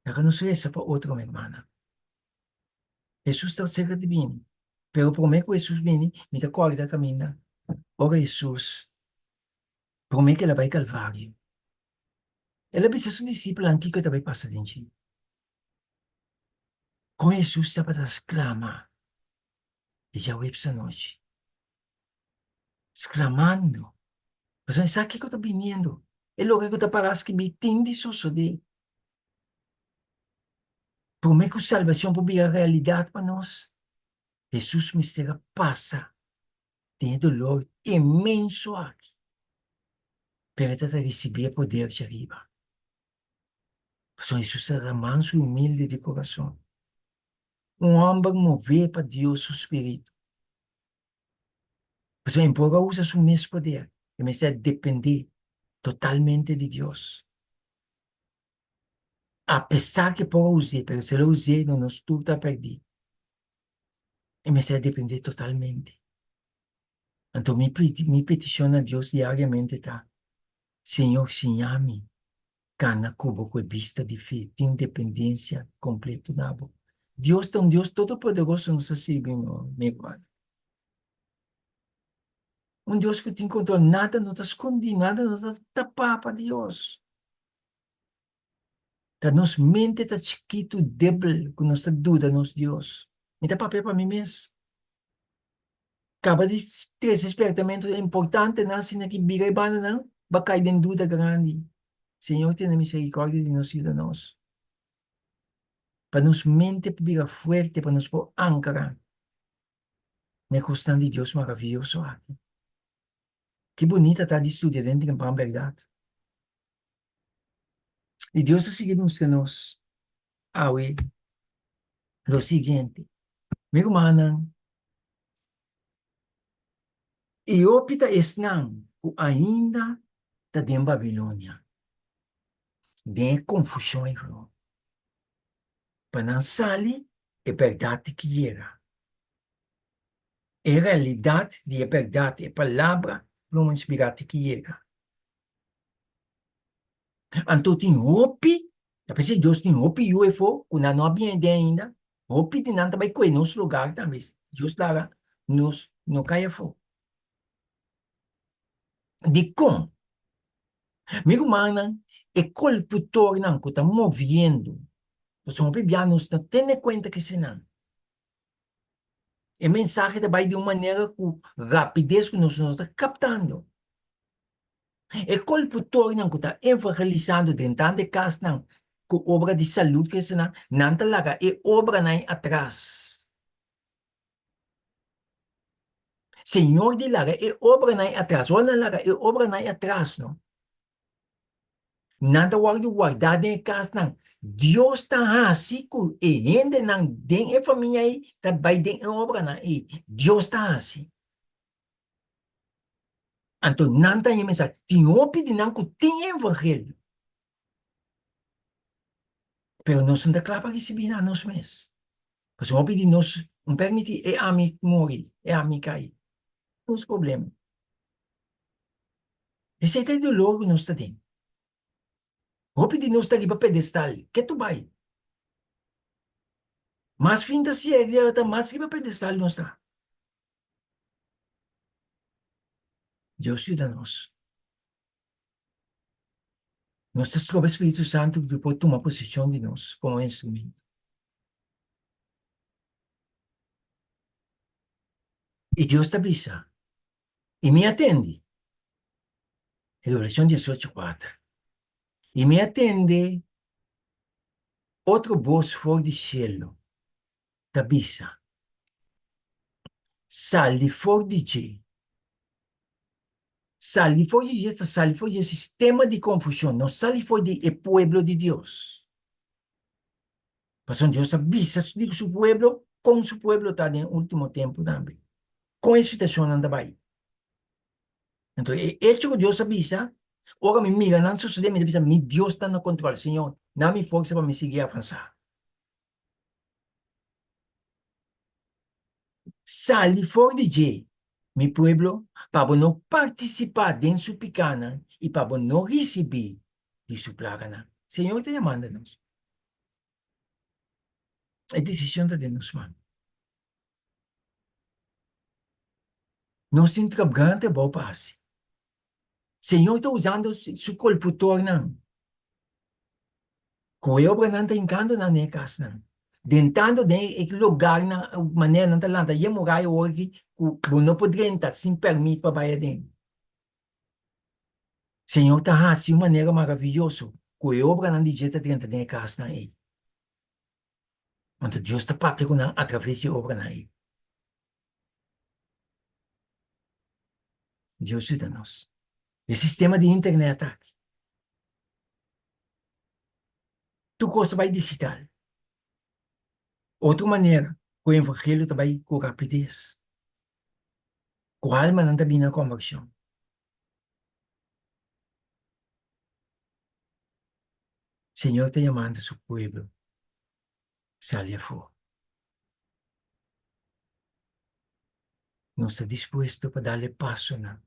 Laga nos resa pa otro, mi hermana. Hesus ta serka di bini, pero promé ku Hesus bini, mi ta kòrda kaminda ora Hesus, promé ku el a bai Kalvario, el a bisa su disipelnan kiko ta bai pasa den dje. Kon Hesus tabata sklama e djaweps anochi, sklamando, pasobra e sa kiko ta biniendo, e loke ku ta pará skibí tin di sosodé. Promé ku salbashon por bira realidat pa nos, Hesus mester a pasa den e dolor inmenso aki, pero e ta risibí e poder djariba. Pasobra Hesus tabata mansu i humilde di kurason, un hòmber mové pa Dios su spiritu. Pasobra e por a usa su mes poder, e mester a dependé totalmente di Dios. Apesar ku e por a us'é, pero si el a us'é, no nos tur ta pèrdí. E mester a dependé totalmente. Anto mi mi petishon na Dios diariamente ta, Señor, siña mi kana ku bo ku e bista di fe, tin dependensia kompleto na bo. Dios ta un Dios todopoderoso nos ta sirbi, no, mi hermano. Un Dios ku tin kontrol, nada no ta skondí, nada no ta tapá pa Dios. Ta nos mente ta chikitu, debel, ku nos ta duda nos Dios. Mi ta papia pa mi mes. Kaba di trese spertamentu importantenan asina ki bira e bandanan, bo a kai den duda grandi. Señor tene misericordia di nos, yuda nos. Pa nos mente por bira fuerte, pa nos por ankra na e kosnan di Dios maraviyoso aki. Ki bunita ta di studia den trempan bèrdat. I Dios a sigui mustra nos awe lo siguiente. Mi rumannan, i hopi ta esnan ku ainda ta den Babilonia, den e konfushon ei rònt, pa nan sali e bèrdat di ki yega. E realidat di e bèrdat, e palabra plomo inspirá di ki yega. Anto tin hopi, ta p'esei Dios tin hopi yu efo ku nan no a bini den ainda, hopi di nan ta bai kue nos lugar tambe, Dios laga nos no kai afó. Dikon? Mi rumannan, e kolputornan ku ta moviendo, pasobra hopi bia nos no tene kuenta ku esenan. E mensahe ta bai di un manera ku rapides ku nos no ta kaptando. E kolputornan ku ta evangelisando den tantu e kasnan ku obra di salud ku esenan, nan ta laga e obranan ei atras. Señor di laga e obranan ei atras. Ora nan laga e obranan ei atras, no, nan ta wòrdu wardá den e kasnan. Dios ta hasi ku e hendenan den e famia ei ta bai den e obranan ei. Dios ta hasi. Anto nan ta haña mensahe. Tin hopi di nan ku tin e evangelio, pero nos no ta kla pa risibí nan nos mes. Pasobra hopi di nos no permití e ami muri, e ami kai. Nos problema. Esei ta e dolor ku nos ta den. Hopi di nos ta riba pedestal, ke tu bai? Mas fin ta siega ta mas riba pedestal nos ta. Dios yuda nos. Nos ta stroba Spiritu Santu di por tuma posishon di nos komo instrumento. I Dios ta bisa, I mi a tende, Revelashon 18, 4, I mi a tende otro bos for di shelu ta bisa, Sali for di dje. Sali for di dje ta sali for di e sistema di konfushon, no sali for di e pueblo di Dios. Pasobra Dios a bisa di su pueblo kon su pueblo ta den ultimo tempu tambe, kon e situashonnan ta bai. Anto e echo ku Dios a bisa, ora mi mira nan sosodé, mi ta bisa, mi Dios ta na kontrol. Señor, na mi forsa pa mi sigui avansá. Sali for di dje, mi pueblo, pa bo no partisipá den su pikánan i pa bo no risibí di su plaganan. Señor ta yamando nos. E desishon ta den nos man. Nos tin gran trabou pa hasi. Señor ta usando su kolputornan. Ku e obranan ta hinkando nan den e kasnan, drentando den e logarnan manera nan ta lanta e muraya awor aki ku bo no por drenta sin pèrmit pa bai aden. Señor ta hasi un manera maraviyoso ku e obranan di dje ta drenta den e kasnan ei. Anto Dios ta papia ku nan atraves di e obranan ei. Dios yuda nos. E sistema di internet aki. Tur kos ta bai digital. Otro manera ku e evangelio ta bai ku rapides. Ku almanan ta bini na konvershon. Señor ta yamando su pueblo sali afó. Nos ta dispuesto pa dal e pasonan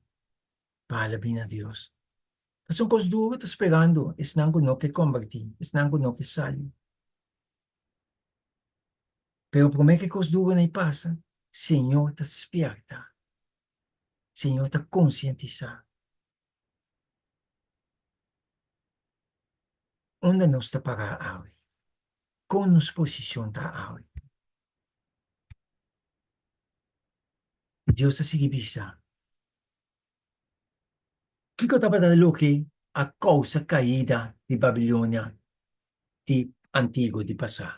pa hala bini na Dios. Pasobra un kos duru ta sperando esnan ku no ke kombertí, esnan ku no ke sali. Pero promé ku e kos duru nan pasa, Señor ta spièrta. Señor ta konsientisá. Unda nos ta pará awe? Kon nos posishon ta awe? Dios ta sigui bisa, Kiko tabata loke a kousa kaida di Babilonia di antiguo di pasá?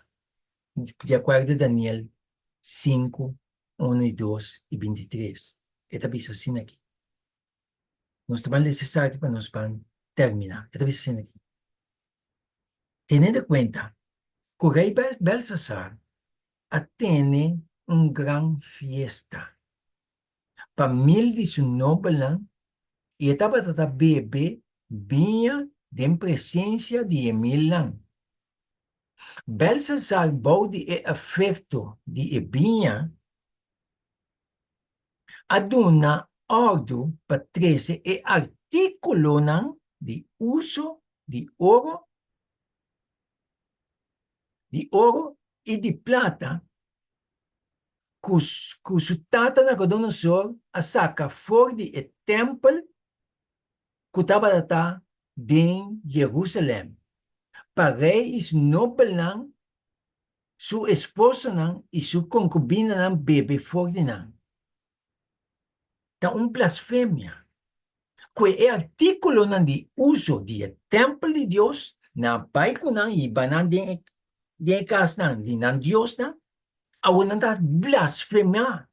Di akuerdo Daniel sinku, unu i dos i bintitres, e ta bisa asina aki. Nos ta ban lesa esaki pa nos ban terminá. E ta bisa asina aki, Teniendo kuenta ku rei Belsasar a tene un gran fiesta pa mil di su nobelnan i e tabata ta bebe biña den presensia di e milnan. Belsasar bou di e efekto di e biña a duna òrdu pa trese e artíkulonan di uso di oro, di oro i di plata ku ku su tata Nabucodonosor a saka for di e tèmpel ku tabata ta den Jerusalèm, pa rei i su nobelnan, su esposanan i su konkubinanan bebe for di nan. Ta un blasfemia ku e artíkulonan di uso di e tèmpel di Dios nan a bai ku nan i hiba nan den e den e kasnan di nan diosnan, awor nan ta blasfemá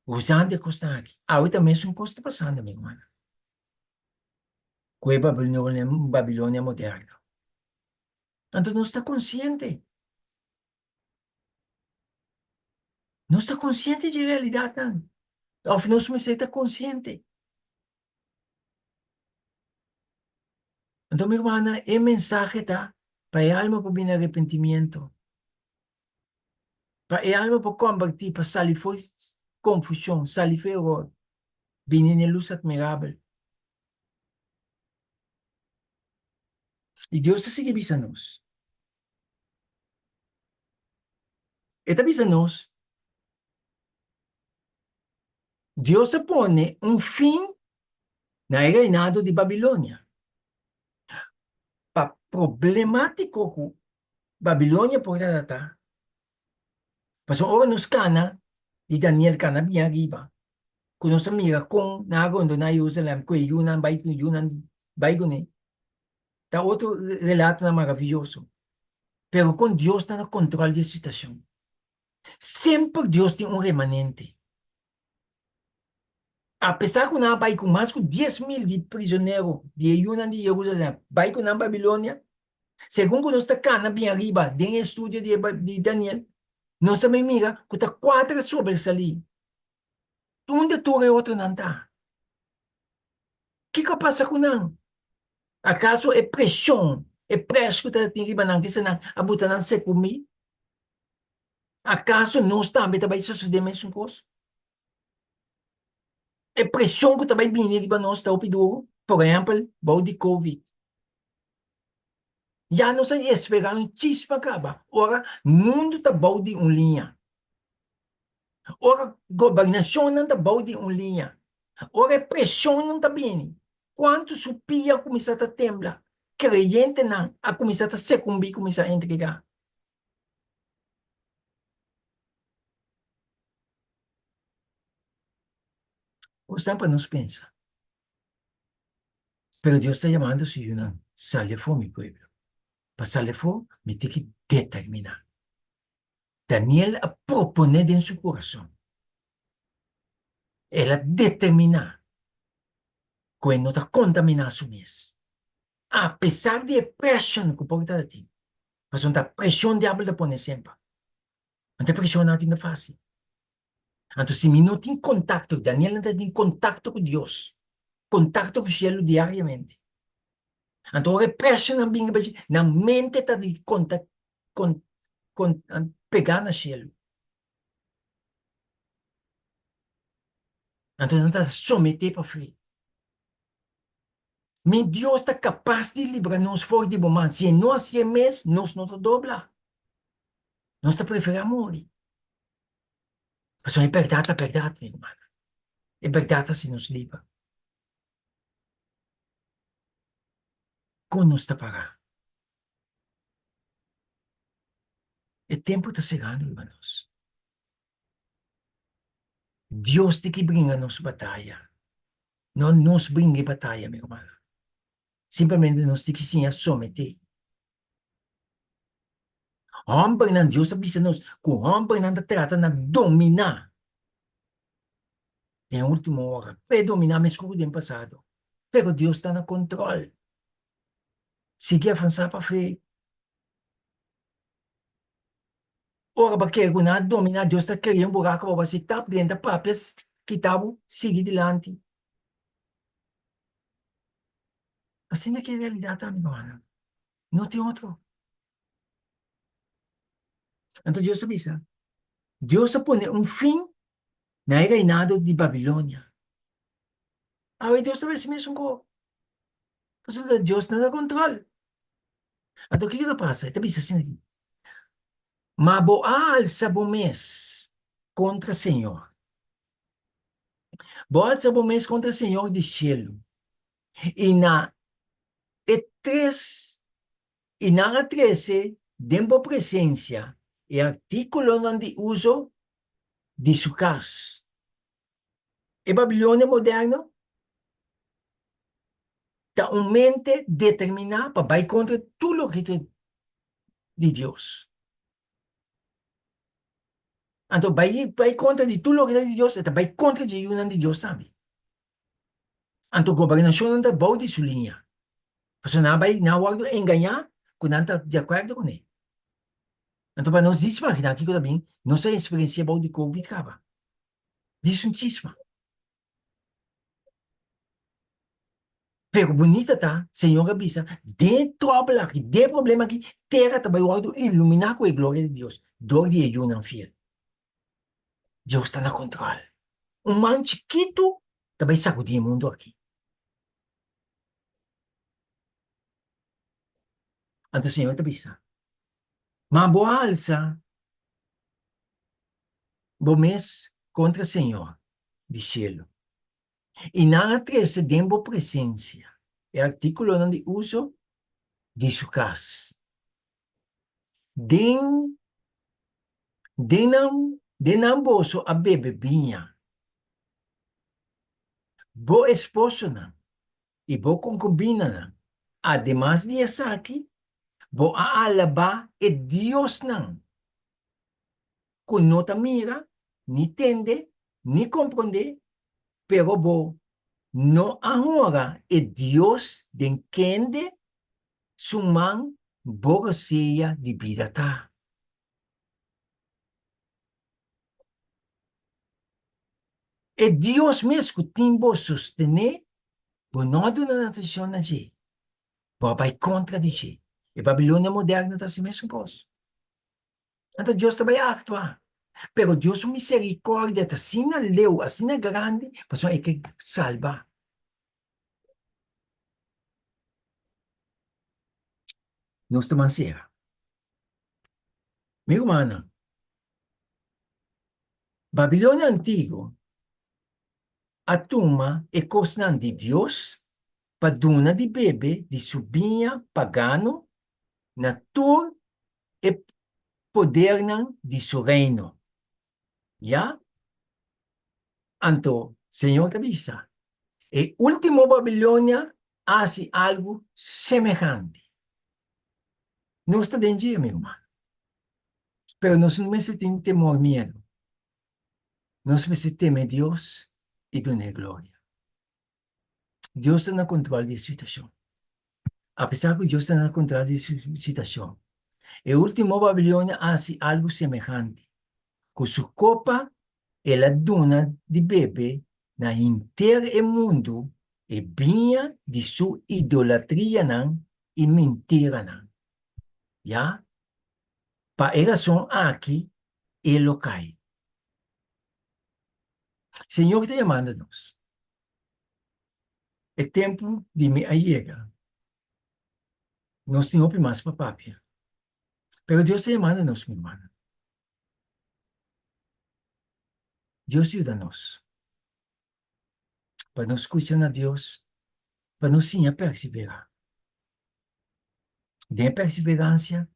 usando e kosnan aki. Awe ta mesun kos ta pasando, mi rumannan, ku e Babilonia, Babilonia moderno. Anto nos ta konsiente. Nos ta konsiente di e realidatnan. Òf nos mester ta konsiente. Anto mi rumannan, e mensahe ta pa e alma por bini arepentimiento. Pa e alma por kombertí, pa sali for konfushon, sali for eror, bini na e lus atmirabel. I Dios ta sigui bisa nos. E ta bisa nos, Dios a pone un fin na e reinado di Babilonia. Pa problemátiko ku Babilonia por tabata, pasobra ora nos kana di Daniel kana bien ariba, ku nos a mira kon nan a rondoná Jerusalèm ku e yunan bai ku e yunan bai kuné, Ta otro relatonan maravioso. Pero kon Dios ta na kontrol di e situashon. Semper Dios tin un remanente. Apesar ku nan a bai ku mas ku 10,000 di prizonero di e yunan di Jerusalèm bai ku nan Babilonia, segun ku nos ta kana bin ariba den e estudio di di Daniel, nos ta bin mira ku ta kuater a sobresalí. Unda tur e otronan ta? Kiko a pasa ku nan? Akaso e preshon, e prèsh ku ta tin riba nan kisa nan a buta nan sekumí? Akaso nos tambe ta bai sosodé mesun kos? E preshon ku ta bai bini riba nos ta hopi duru, por ehèmpel, bou di covid. Ya nos a esperá un chispa kaba ora mundu ta bou di un liña. Ora gobernashonnan ta bou di un liña, ora e preshonnan ta bini, kuantu su pia a kuminsá ta tembla, kreyentenan a kuminsá ta sekumbí, kuminsá entregá. Kosnan pa nos pensa. Pero Dios ta yamando su yunan, Sali afó, mi pueblo. Pa sali afó, mi tin ki determiná. Daniel a proponé den su kurason. El a determiná ku e no ta kontaminá su mes, apesar di e preshon ku por tabatin. Pasobra ta preshon diabel ta pone semper. Anto e preshonnan aki no ta fásil. Anto si mi no tin kontakto, Daniel no tabatin kontakto ku Dios, kontakto ku shelu diariamente. Anto ora e preshonnan bini riba dje, nan mente ta di konta kon kon pegá na shelu. Anto nan ta someté pa fe. Mi Dios ta kapas di libra nos for di bo man. Si e no hasié mes, nos no ta dobla. Nos ta preferá muri. Pasobra e bèrdat ta bèrdat, mi rumannan. E bèrdat ta hasi nos liber. Kon nos ta pará? E tempu ta segando riba nos. Dios tin ki bringa nos bataya. No nos bringa e bataya, mi rumannan. Simplemente nos tin ki siña someté. Hòmbernan, Dios a bisa nos ku hòmbernan ta trata na dominá den último ora, predominá meskos ku den pasado. Pero Dios ta na kontròl. Sigui avansá pa fe. Ora bo kere ku nan a dominá, Dios ta kria un buraku pa bo hasi tap drenta papia kita bo, sigui dilanti. Asina ki e realidat ta, amigo Ana. No tin otro. Anto Dios a bisa, Dios a pone un fin na e reinado di Babilonia. Awe Dios ta hasi mesun ko. Pasobra Dios ta na kontrol. Anto kiko ta pasa? E ta bisa asina aki, Ma bo a alsa bo mes kontra Señor. Bo a alsa bo mes kontra Señor di shelu, i na e tres i nan a trese den bo presensia e artíkulonan di uso di su kas. E Babilonia moderno ta un mente determiná pa bai kontra tur loke ta di Dios. Anto bai bai kontra di tur loke ta di Dios, e ta bai kontra di e yunan di Dios tambe. Anto gobernashonnan ta bou di su liña. Pasobra nan a bai, nan a wòrdu engañá ku nan ta di akuerdo kuné. Anto pa nos disma kinan kiko ta bin, nos a eksperensiá bou di covid kaba. Dis un chisma. Pero bunita ta, Señor a bisa, den e tròbel aki, den e problema aki, tera ta bai wòrdu iluminá ku e gloria di Dios dor di e yunan fiel. Dios ta na kontrol. Un man chikitu ta bai sakudí e mundu aki. Anto Señor ta bisa, Ma bo a alsa bo mes kontra Señor di shelu, i nan a trese den bo presensia e artíkulonan di uso di su kas. Den den nan den nan boso a bebe biña, bo esposonan i bo konkubinanan. Ademas di esaki, bo a alabá e diosnan ku no ta mira, ni tende, ni komprondé, pero bo no a honra e Dios den kende su man bo rosea di bida ta. E Dios mes ku tin bo sostené, bo no a duna atenshon na dje. Bo a bai kontra di dje. E Babilonia moderno ta hasi mesun kos. Anto Dios ta bai aktua. Pero Dios su misericordia ta asina leu, asina grandi, pasobra e ke salba. Nos ta mansera. Mi rumannan, Babilonia antiguo a tuma e kosnan di Dios pa duna di bebe di su biña pagano na tur e podernan di su reino. Ya? Anto Señor ta bisa, E último Babilonia a hasi algu semehante. Nos ta den dje, mi ruman. Pero nos no mester tin temor miedu. Nos mester teme Dios i dun'é gloria. Dios ta na control di e situacion. Apesar cu Dios ta na control di e situacion, e ultimo Babilonia a haci algu semehante. Cu su copa el a duna di bebe na henter e mundu e biña di su idolatrianan i mintiranan. Ya, pa e rason aki e lo cai. Señor ta yamando nos. E tempu di mi a yega. Nos tin hopi mas pa papia. Pero Dios ta yamando nos, mi hermano. Dios yuda nos pa nos skucha na Dios, pa nos siña perseverá. Den e perseveransia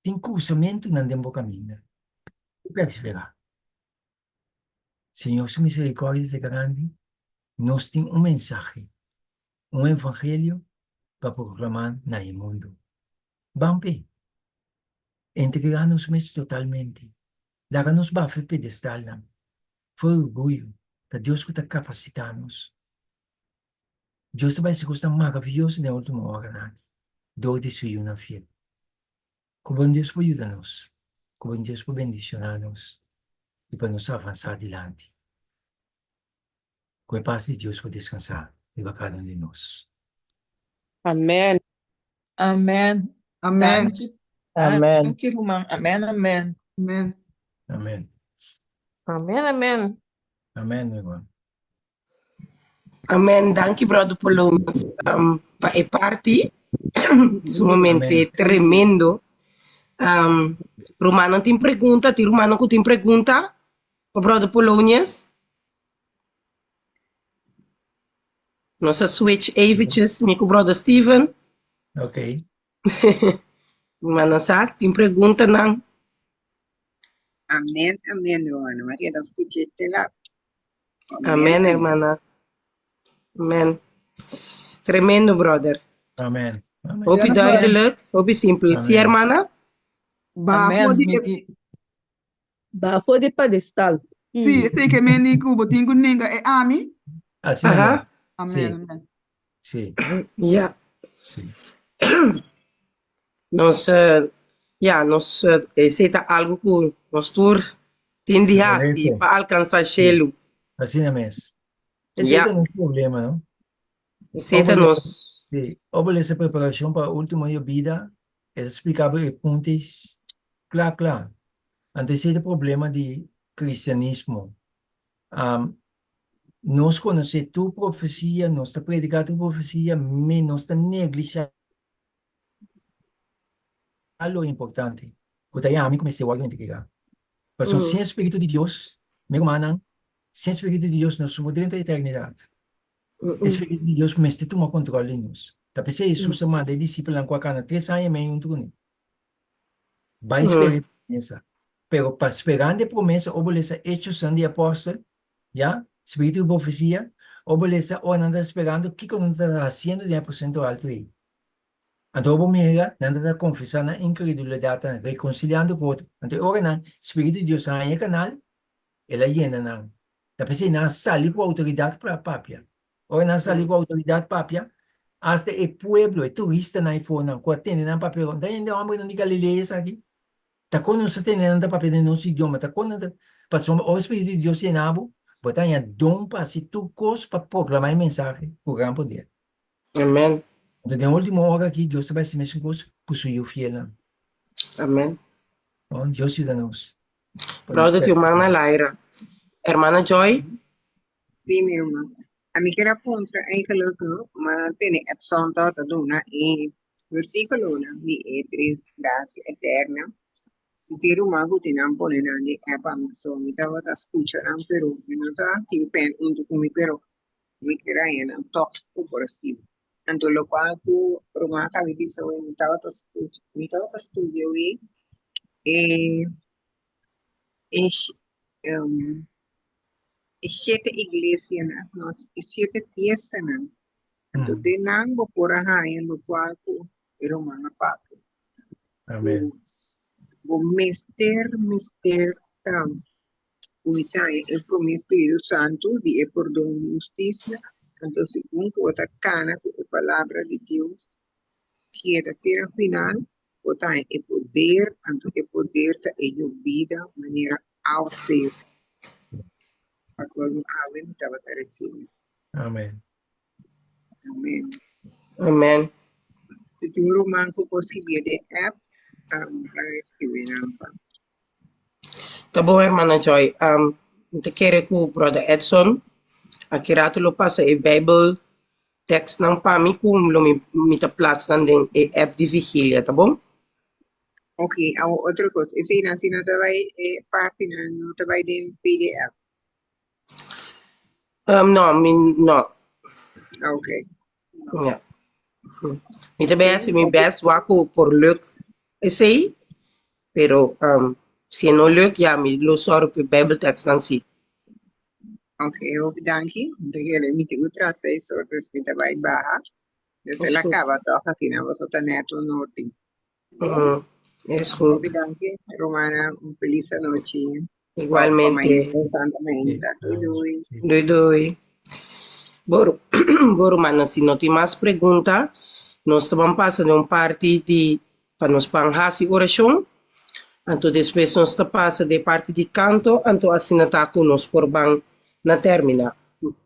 tin krusamentunan den bo kaminda. Perseverá. Señor su misericordia ta grandi, nos tin un mensahe, un evangelio pa proclama na e mundo. Ban p'e. Entrega nos mes totalmente. Laga nos bafa e pedestalnan. For orguyo, ta Dios cu ta capacita nos. Dios ta bai haci cosnan maraviyoso den e ultimo oranan aki, door di su yunan fiel. Ku bon Dios por yuda nos, ku bon Dios por bendishoná nos i pa nos avansá dilanti. Ku e pas di Dios por deskansá riba kada un di nos. Amen. Amen. Amen. Danki. Amen. Danki ruman. Amen, amen. Amen. Amen. Amen, amen. Amen, mi ruman. Amen. Danki, brother Polonius, um, pa e parti. Sumamente Amen. tremendo. Um, rumannan tin pregunta, tin rumannan ku tin pregunta pa brother Polonius? Nos a switch eventjes, mi ku brother Steven. Ok. Rumannan sa, tin preguntanan? Amen, amen, hermana Maria, ta skucha te laat. Amen, hermana. Amen. Tremendo, brother. Amen. Amen. Hopi Ja, duidelijk, hopi simpel. Sí, Amen. hermana? Bafo Amen. di Mi ti Bafo di pedestal. Sí, esei ke men di ku bo tin ku nenga e ami. Asina Aha. mes. Amen, Sí. amen. Sí. Ja. Sí. Nos, eh, ja, nos, eh, esei ta algo ku nos tur tin di hasi Correcto. pa alkansá shelu. Asina mes. Esei Ja, ta nos problema, no? esei ta Obele, nos. sí, obele esa preparacion pa último año bida, e ta splica bo e punto kla kla. Anto esei ta problema di cristianismo. Um, nos conoce tur profecia, nos ta predica tur profecia, me nos ta neglisha lo importante, ku ta yami ku mester wòrdu entregá. Pasobra sin e Spiritu di Dios, mi rumannan, sin e Spiritu di Dios nos no por drenta eternidat. E Spiritu di Dios mester tuma kontròl di nos. Ta p'esei Hesus a manda e disipelnan ku a kana tres aña i mei huntu kuné, Bai spera e promesa. Pero pa sperando e promesa, ora bo lesa Hechosnan di Apòstel, ya, Spiritu di profesia, ora bo lesa ora nan ta sperando kiko nan ta hasiendo den e aposento alto ei. Anto bo mira, nan ta ta konfesá nan inkredulidatnan, rekonsiliando ku otro. Anto e ora nan, Spiritu di Dios a haña e kanal, el a yena nan. Ta p'esei nan a sali ku outoridat pa papia. Ora nan a sali ku outoridat papia, asta e pueblo, e turistanan eifonan ku a tende nan papia, ta hende hòmbernan di Galilea esaki? Ta kon nos ta tende nan ta papia den nos idioma? Ta kon nan ta. Pasobra ora Spiritu di Dios yena bo, bo ta haña don pa hasi tur kos pa proklamá e mensahe ku gran poder. Amen. Anto den ultimo ora aki Dios ta bai hasi mesun kos ku su yu fielnan. Amen. Oh, Dios yuda nos. Brother tin un man na laira. Hermana Joy? Sí, mi hermano. A mi kier a puntra eigenlijk, no, ma tene Edson tabata duna e versículonan di e tres gracia eterna. Si tin ruman ku tin nan pone nan den app ami so mi tabata skucha nan pero mi no ta tin pen huntu ku mi pero Mi kier haña nan tòg ku por skibi. Anto lokual ku ruman a kabi bisa wei mi tabata skucha, mi tabata studia wei e e e shete iglesianan, no, e shete fiestanan. Anto den nan bo por a haña lokual ku e ruman a papia. Amen. Bo mester mester ta Kuminsá e promé Spiritu Santu di e pordon di hustisia, anto segun ku bo ta kana ku e Palabra di Dios keda te na final, bo ta haña e poder, anto e poder ta e yobida manera awaseru, pa kual mi awe mi tabata risibi. Amen. Amen. Amen. Si tin un ruman ku por skibié den app, pa skibi nan pa. Ta bon hermana Joy. Um, mi ta kere ku brother Edson aki rato lo pasa e Bijbel tekstnan pa mi ku lo mi, mi ta plaats nan den e app di Vigilia, ta bon? Ok, awo otro kos. Eseinan si no ta bai e partinan no ta bai den PDF. Um, no, mi no. Ok. Ja. Mi ta bay hasi mi best wak ku por luk esei, pero um, si e no luk, ja, mi lo sòru pa e Bijbeltekstnan si. Ok, hopi danki. Mi ta kere mi tin ku traha seis or, dus mi ta bai baha. Dus Is el a goed. kaba tòg asina, boso ta nèt un orden. Mm, is goed. Hopi danki, Romana. Un felis anochi. Igualmente. Santa Mainta. Doei doei. Doei doei. Bo, bo rumannan, si no tin mas pregunta, nos ta ban pasa den un parti di pa nos ban hasi orashon. Anto despues nos ta pasa den parti di kanto, anto asina ta ku nos por ban na termina.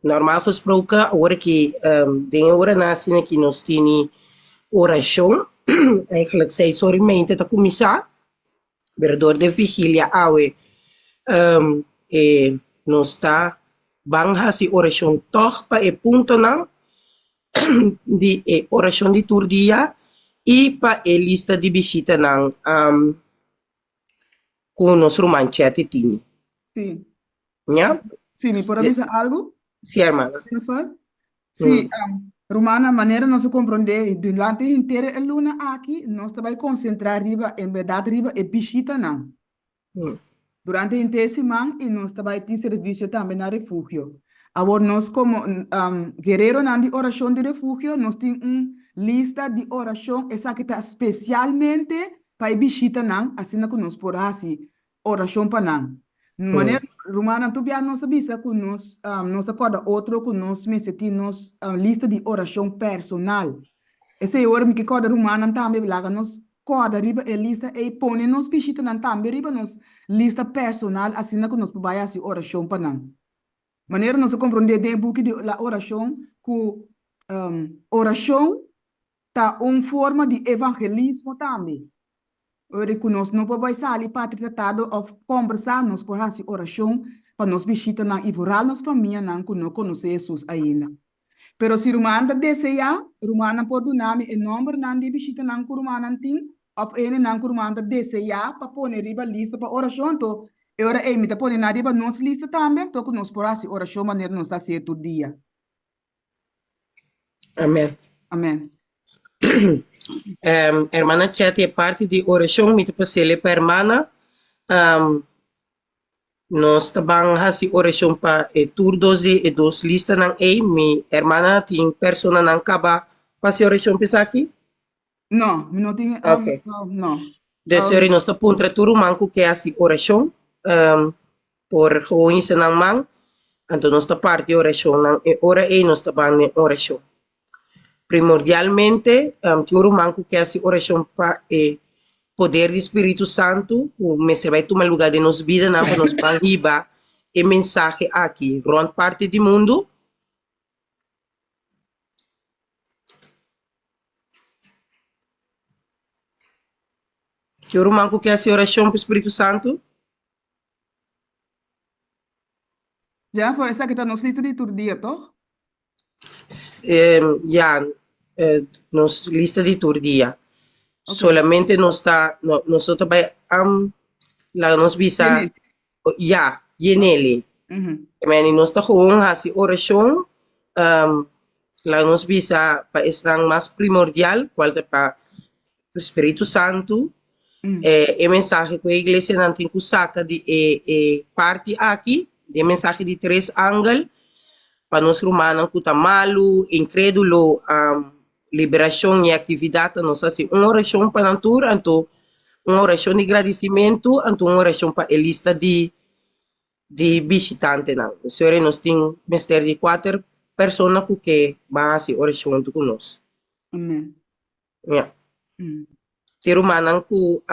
Normal gesproken, awor ki um, den e oranan asina ki nos tini orashon, eigenlijk seis ora i meinte ta kuminsá, pero dor di vigilia awe um, e nos ta ban hasi orashon tòg pa e puntonan di e orashon di tur dia i pa e lista di bishitanan um, ku nos ruman Chetty tini. Sí. Ya? Sí, mi por a bisa algu? Sí, hermana. Jennifer? Sí, um, rumana, manera nos a komprondé, durante henter e luna aki, nos ta bai konsentrá riba, en bèrdat, riba e bishitanan. Durante henter siman i nos ta bai tin servisio tambe na refugio. Awor nos komo um, guereronan di orashon di refugio, nos tin un lista di orashon, esaki ta spesialmente pa e bishitanan, asina ku nos por hasi orashon pa nan. Manera rumannan tur bia nos a bisa ku nos nos ta kòrda otro ku nos mester tin nos lista di orashon personal. Esei ora mi ke kòrda rumannan tambe laga nos kòrda riba e lista ei pone nos bishitanan tambe riba nos lista personal asina ku nos por bai hasi orashon pa nan. Manera nos a komprondé den e buki di la orashon ku orashon ta un forma di evangelismo tambe. Ora ku nos no por bai sali pa tratado òf kòmbersá, nos por hasi orashon pa nos bishitanan i vooral nos famianan ku no konosé Hesus ainda. Pero si rumannan ta deseá, rumannan por duna mi e nòmbernan di e bishitanan ku rumannan tin òf e hendenan ku rumannan ta deseá pa pone riba lista pa orashon. Anto e ora ei mi ta pone nan riba nos lista tambe, anto ku nos por hasi orashon manera nos ta hasié tur dia. Amen. Amen. Um, hermana Chetty, e parti di orashon mi ta pasele pa hermana. Um, nos ta ban hasi orashon pa e tur dos di e dos listanan ei. Mi hermana tin personanan kaba pa hasi orashon pa esaki? No, mi no tin, um, Ok. no, no. Dus Um, sorry, nos ta puntra tur ruman ku ke hasi orashon, um, por gewoon hisa nan man, anto nos ta parti orashonnan, e ora ei nos ta ban den orashon. Primordialmente, um, tin un ruman ku ke hasi orashon pa e poder di Spiritu Santu ku mester bai tuma lugá den nos bidanan pa nos ban hiba e mensahe aki rònt parti di mundu. Tin un ruman ku ke hasi orashon pa Spiritu Santu? Jennifer, esaki ta nos lista di tur dia, tòg? Ya, nos lista di tur dia. Solamente nos ta, nos no ta bai laga nos bisa, ya, yenele. Meni nos ta gewoon hasi orashon, laga nos bisa pa esnan mas primordial, kual ta pa Spiritu Santu, e mensahe ku e iglesianan tin ku saka di e e parti aki, di e mensahe di tres angel, pa nos rumannan ku ta malu, inkredulo, liberashon i aktividat, nos hasi un orashon pa nan tur, anto un orashon di gradisimentu, anto un orashon pa e lista di di bishitantenan. Sore nos tin mester di kuater persona ku ke ban hasi orashon huntu ku nos. Amen. Ya. Tin rumannan ku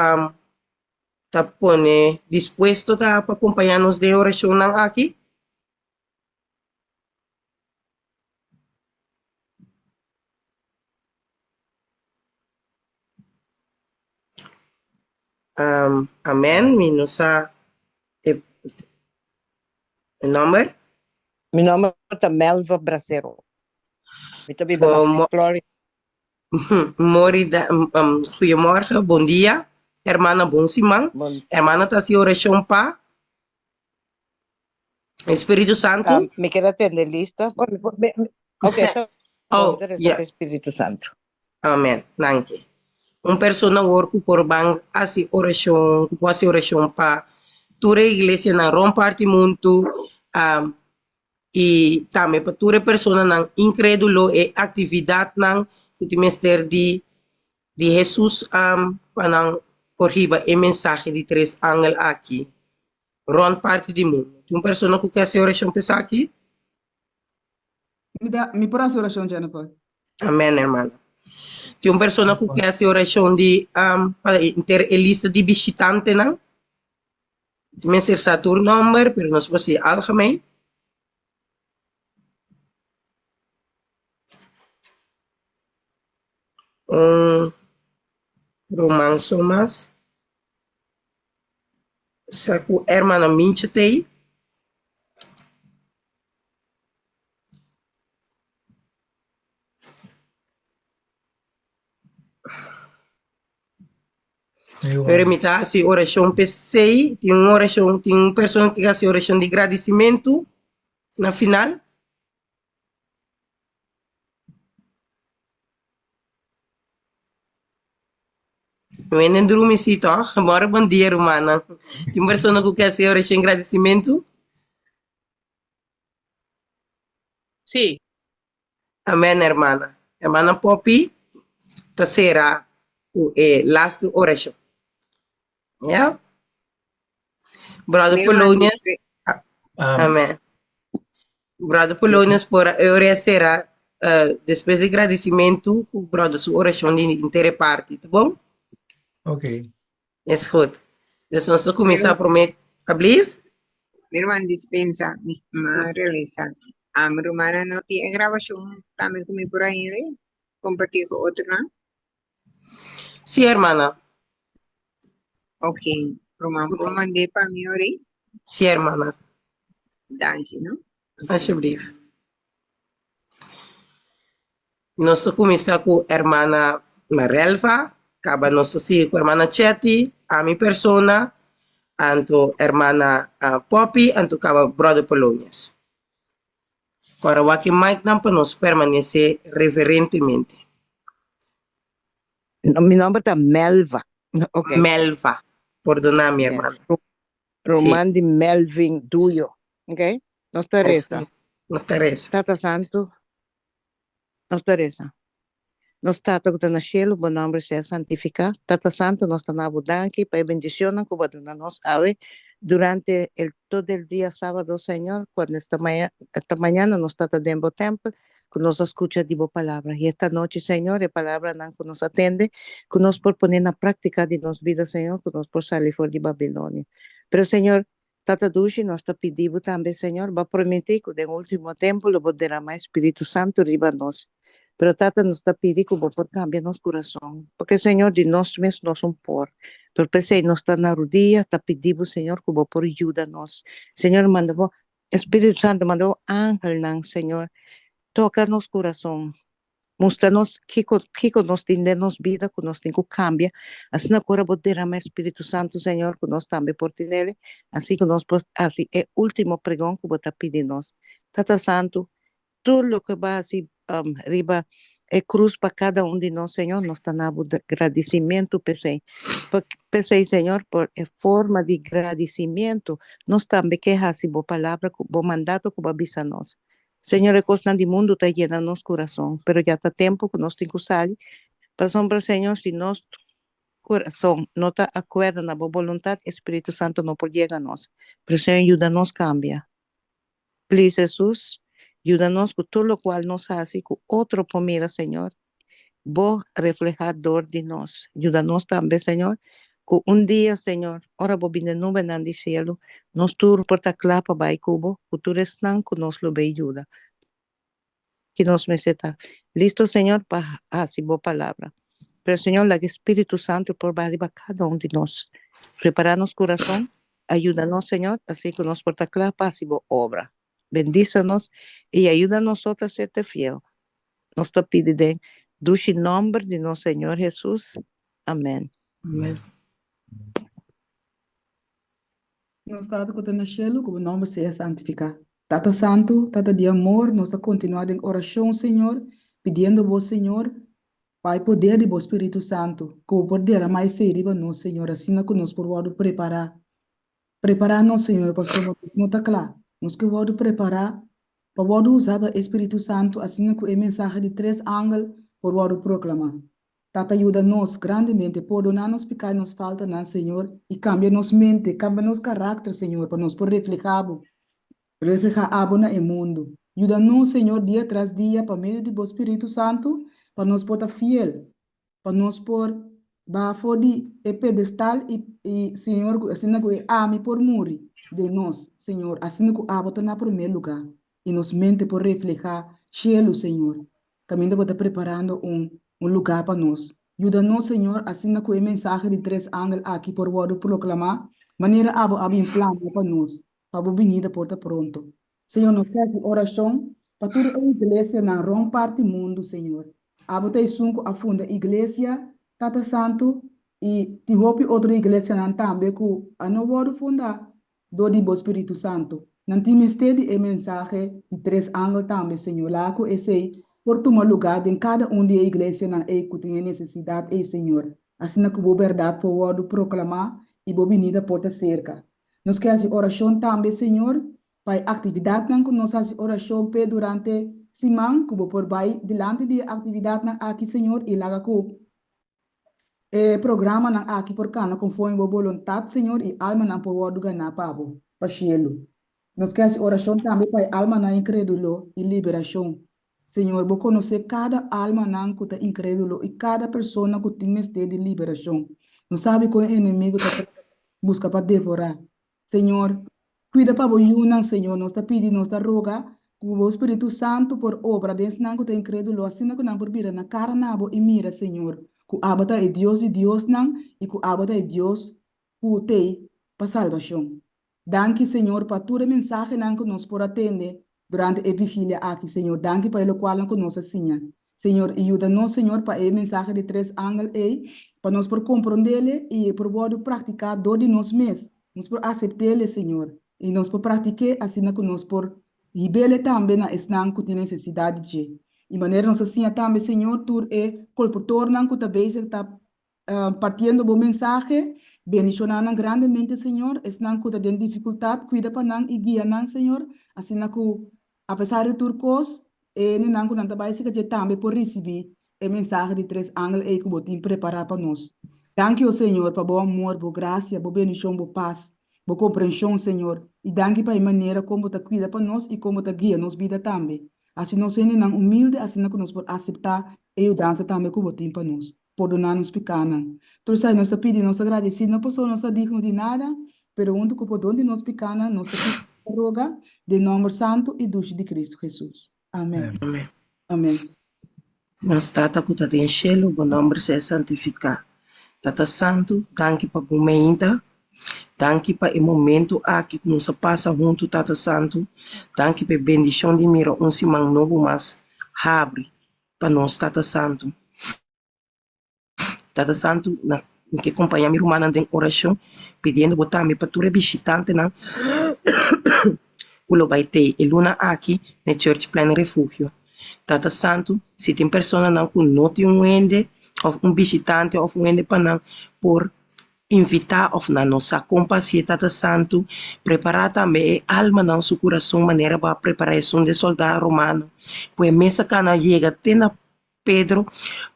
ta pone dispuesto ta pa kompañá nos den e orashonnan aki? Um, amen. Mi no sa e, e nomber. Mi nomber ta Melva Bracero. Mi ta biba na Mo- Florida. Mori da, um, goeiemorgen, bon dia. Hermana, bon siman. Bon Hermana ta hasi orashon pa. Espíritu Santu? Mi kier a tende lista. Ok, ta Oh, bon, ta resa ja. pa Espíritu Santu. Amen. Danki. Un persona awor ku por ban hasi orashon, ku por hasi orashon pa tur e iglesianan rond parti mundu, um, i tambe pa tur e personanan inkrédulo, e aktividatnan ku tin mester di di Hesus um, pa nan por hiba e mensahe di tres angel aki rond parti di mundu. Tin un persona ku ke hasi orashon pa esaki? Mi ta, mi por hasi orashon, Jennifer. Amen, hermana. Tin un persona ku ke hasi orashon di um, pa inter e lista di bishitantenan. Tin mester sa tur nomber, pero nos por hasi algemeen. Un ruman so mas. Sa ku hermana Mincha tei. Pero mi ta hasi orashon p'esei, tin un orashon, tin un persona ku hasi orashon di gradisimentu na final. Wenden drumi si tòg? Mòrgen bon dia rumannan. Tin un persona ku ke hasi orashon gradisimentu? Sí. Amen hermana. Hermana Poppy ta sera ku e lastu orashon. Ya? Brother Mi hermano Polonius, dice, amen. Brother Polonius por e ora sera eh, despues di gradisimentu ku brother su orashon di intere parti, ta bon? Ok. Is goed. Dus nos ta kuminsá promé, alblief? Mi hermano dispensa, mi ma realisa. A mi rumana no tin e grabashon tambe ku mi por a hende kompartí ku otronan. Sí, hermana. Ok, ruman por mand'é pa mi ori? Sí, hermana. Danki, no? Ok. Alsjeblieft. Nos ta kuminsá ku hermana Marelva, kaba nos ta sigui ku hermana Chetty, ami persona, anto hermana Poppy, anto kaba brother Polonius. Kora wak e micnan pa nos permanesé reverentemente. Mi nomber ta Melva. Ok. Melva. Pordoná mi, Yes. hermana. Ruman di Melvin Duyo. Ok. Nos ta resa. Nos ta resa. Tata Santu, nos ta resa. Nos Tata ku ta na shelu, bo nòmber sea santifiká. Tata Santu, nos ta na bo danki pa e bendishonnan ku bo a duna nos awe durante el todo el dia sábado, Señor, kuando esta maña, esta mañana nos ta ta den bo tèmpel, ku nos a skucha di bo palabra. I esta nochi, Señor, e palabranan ku nos a tende, ku nos por pone na práktika di nos bida, Señor, ku nos por sali for di Babilonia. Pero, Señor, Tata dushi, nos ta pidi bo tambe, Señor, bo a prometí ku den último tempu lo bo derama e Spiritu Santu riba nos. Pero, Tata, nos ta pidi ku bo por kambia nos kurason, porque, Señor, di nos mes nos un por. Pero p'esei nos ta na rudia ta pidi bo, Señor, ku bo por yuda nos. Señor, manda bo Spiritu Santu, manda bo angelnan, Señor, toka nos kurason. Mustra nos kiko kiko nos tin den nos bida ku nos tin ku kambia, asina ku ora bo derama e Spiritu Santu, Señor, ku nos tambe por tinele, asi ku nos por hasi e ultimo pregon ku bo ta pidi nos. Tata Santu, tur loke bo a hasi riba e krus pa kada un di nos, Señor, nos ta na bo gradisimentu p'esei. P'esei, Señor, por e forma di gradisimentu, nos tambe ke hasi bo palabra ku bo mandato ku bo a bisa nos. Señor, e kosnan di mundu ta yena nos kurason, pero ya ta tempu ku nos tin ku sali, pasobra, Señor, si nos kurason no ta akuerdo na bo boluntat, e Spiritu Santu no por yega nos. Pero, Señor, yuda nos kambia. Please, Hesus, yuda nos ku tur lokual nos hasi ku otro por mira, Señor, Bo reflehá dor di nos. Yuda nos tambe, Señor, ku un dia, Señor, ora Bo bini den nubenan di shelu, nos tur por ta kla pa bai ku Bo, ku tur esnan ku nos lo bei yuda. Ki nos mester ta listo, Señor, pa hasi Bo palabra. Pero, Señor, laga e Spiritu Santu por bai riba kada un di nos. Prepará nos kurason, ayuda nos, Señor, asina ku nos por ta kla pa hasi Bo obra. Bendisa nos i ayuda nosotros a serte fiel. Nos ta pidi den dushi nomber di nos Señor Jesus. Amen. Amen. Nos Tata ku ta na shelu, ku bo nòmber sea santifiká. Tata Santu, Tata di amor, nos ta kontinuá den orashon, Señor, pidiendo bo, Señor, pa e poder di bo Spiritu Santu, ku bo por derama esei riba nos, Señor, asina ku nos por wòrdu prepará. Prepará nos, Señor, pasobra nos no ta kla. Nos ke wòrdu prepará pa wòrdu usá pa e Spiritu Santu asina ku e mensahe di tres angel por wòrdu proklamá. Tata yuda nos grandemente, pordoná nos piká i nos faltanan, Señor, i kambia nos mente, kambia nos karakter, Señor, pa nos por reflehá Bo, reflehá Abo na e mundu. Yuda nos, Señor, dia tras dia, pa medio di Bo Spiritu Santu, pa nos por ta fiel, pa nos por baha for di e pedestal i, i, Señor, ku asina ku e ami por muri den nos, Señor, asina ku Abo ta na promé lugá, i nos mente por reflehá shelu, Señor. Kaminda bo ta preparando un un lugá pa nos. Yuda nos, Señor, asina ku e mensahe di tres angel aki por wòrdu proklamá manera abo a bin plania pa nos, pa bo binida por ta pronto. Señor, nos ta hasi orashon pa tur e iglesianan rònt parti mundu, Señor. Abo ta esun ku a funda iglesia, Tata Santu, i tin hopi otro iglesianan tambe ku a no wòrdu fundá Dor di bo Spiritu Santu. Nan tin mester di e mensahe di tres angel tambe, Señor. Laga ku esei por tuma lugá den kada un di e iglesianan ei ku tin e nesesidat ei, Señor, asina ku bo bèrdat por wòrdu proklamá i bo binida por ta serka. Nos ke hasi orashon tambe, Señor, pa e aktividatnan ku nos hasi orashon p'e durante siman, ku bo por bai dilanti di e aktividatnan aki, Señor, i laga ku E programanan aki por kana konforme bo boluntat, Señor, i almanan por wòrdu ganá pa bo, pa shelu. Nos ke hasi orashon tambe pa e almanan inkrédulo i liberashon. Señor, bo konosé kada almanan ku ta inkrédulo i kada persona ku tin mester di liberashon. Nos sabi kon e enemigu ta buska pa devorá. Señor, cuida pa bo yunan, Señor, nos ta pidi, nos ta roga cu bo Spiritu Santo por obra den esnan cu ta incredulo, asina cu nan por bira na cara na bo y mira, Señor, cu abo ta e Dios di diosnan y cu abo ta e Dios cu t'ey pa salbacion. Danki, Señor, pa tur e mensahenan cu nos por a tende durante e vigilia aki, Señor. Danki pa e locualnan cu nos a siña. Señor, y yuda nos, Señor, pa e mensahe di tres angel ey, pa nos por comprondele y e por wordo practica dor di nos mes. Nos por aceptele, Señor, y nos por practiqué asina cu nos por hibele tambe na esnan cu tin necesidad di dje. Y manera nos a siña tambe, Señor, tur e colportornan cu ta bezig ta partiendo bo mensahe, bendiciona nan grandemente, Señor, esnan cu ta den dificultad, cuida pa nan y guia nan, Señor, asina cu apesar di tur cos, e hendenan cu nan ta bay cerca dje tambe por ricibi e mensahe di tres angel ey cu bo tin prepara pa nos. Danki, o Señor, pa bo amor, bo gracia, bo bendicion, bo paz, bo comprension, Señor, y danki pa e manera con bo ta cuida pa nos y con bo ta guia nos bida tambe. Haci nos hendenan humilde asina cu nos por acepta e yudansa tambe cu bo tin pa nos. Pordoná nos pikánan. Tur esei nos ta pidi, nos ta gradisí, no pasobra nos ta digno di nada, pero huntu ku pordon di nos pikánan, nos ta pidi i ta roga den nòmber santu i dushi di Kristu Hesus. Amèn. Amèn. Amèn. Nos Tata ku ta den shelu, bo nòmber sea santifiká. Tata Santu, danki pa bo meinta. Danki pa e momentu aki ku nos a pasa huntu, Tata Santu. Danki pa e bendishon di mira un siman nobo mas habri pa nos, Tata Santu. Tata Santu, na mi ke kompañá mi rumannan den orashon, pidiendo bo tambe pa tur e bishitantenan ku lo bai tei e luna aki na e Church Plan Refugio. Tata Santu, si tin personanan ku no tin un hende òf un bishitante òf un hende pa nan por invitá òf nan no sa kon pa hasié, Tata Santu, prepará tambe e almanan su kurason manera bo a prepará esun di e sòldá romano ku e mes a kana yega te na Pedro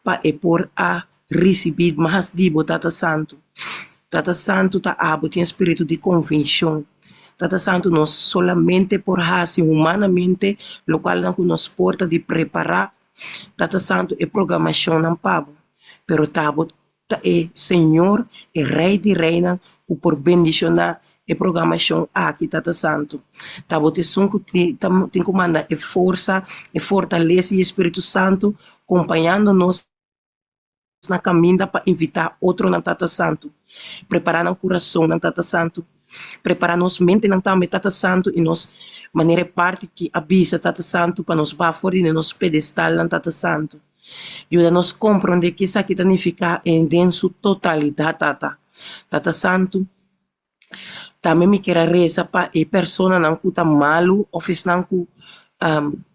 pa e por a risibí mas di bo, Tata Santu. Tata Santu, ta abo tin e spiritu di konvenshon. Tata Santu, nos solamente por hasi humanamente lokualnan ku nos por ta di prepará, Tata Santu, e programashonnan pa bo, pero ta bo ta e Señor, e Rey di Reynan, ku por bendishoná e programashon aki, Tata Santu. Ta bo ta esun ku tin ku manda e forsa, e fortalesa di e Spiritu Santu kompañando nos na kaminda pa invitá otronan, Tata Santu. Prepará nan kurasonnan, Tata Santu. Prepará nos mentenan tambe, Tata Santu, i nos manera e parti ki a bisa, Tata Santu, pa nos baha for di nos pedestalnan, Tata Santu. Yuda nos komprondé ke esaki ta nifiká en den su totalidat, Tata. Tata Santu, Tambe mi kier a resa pa e personanan ku ta malu òf esnan ku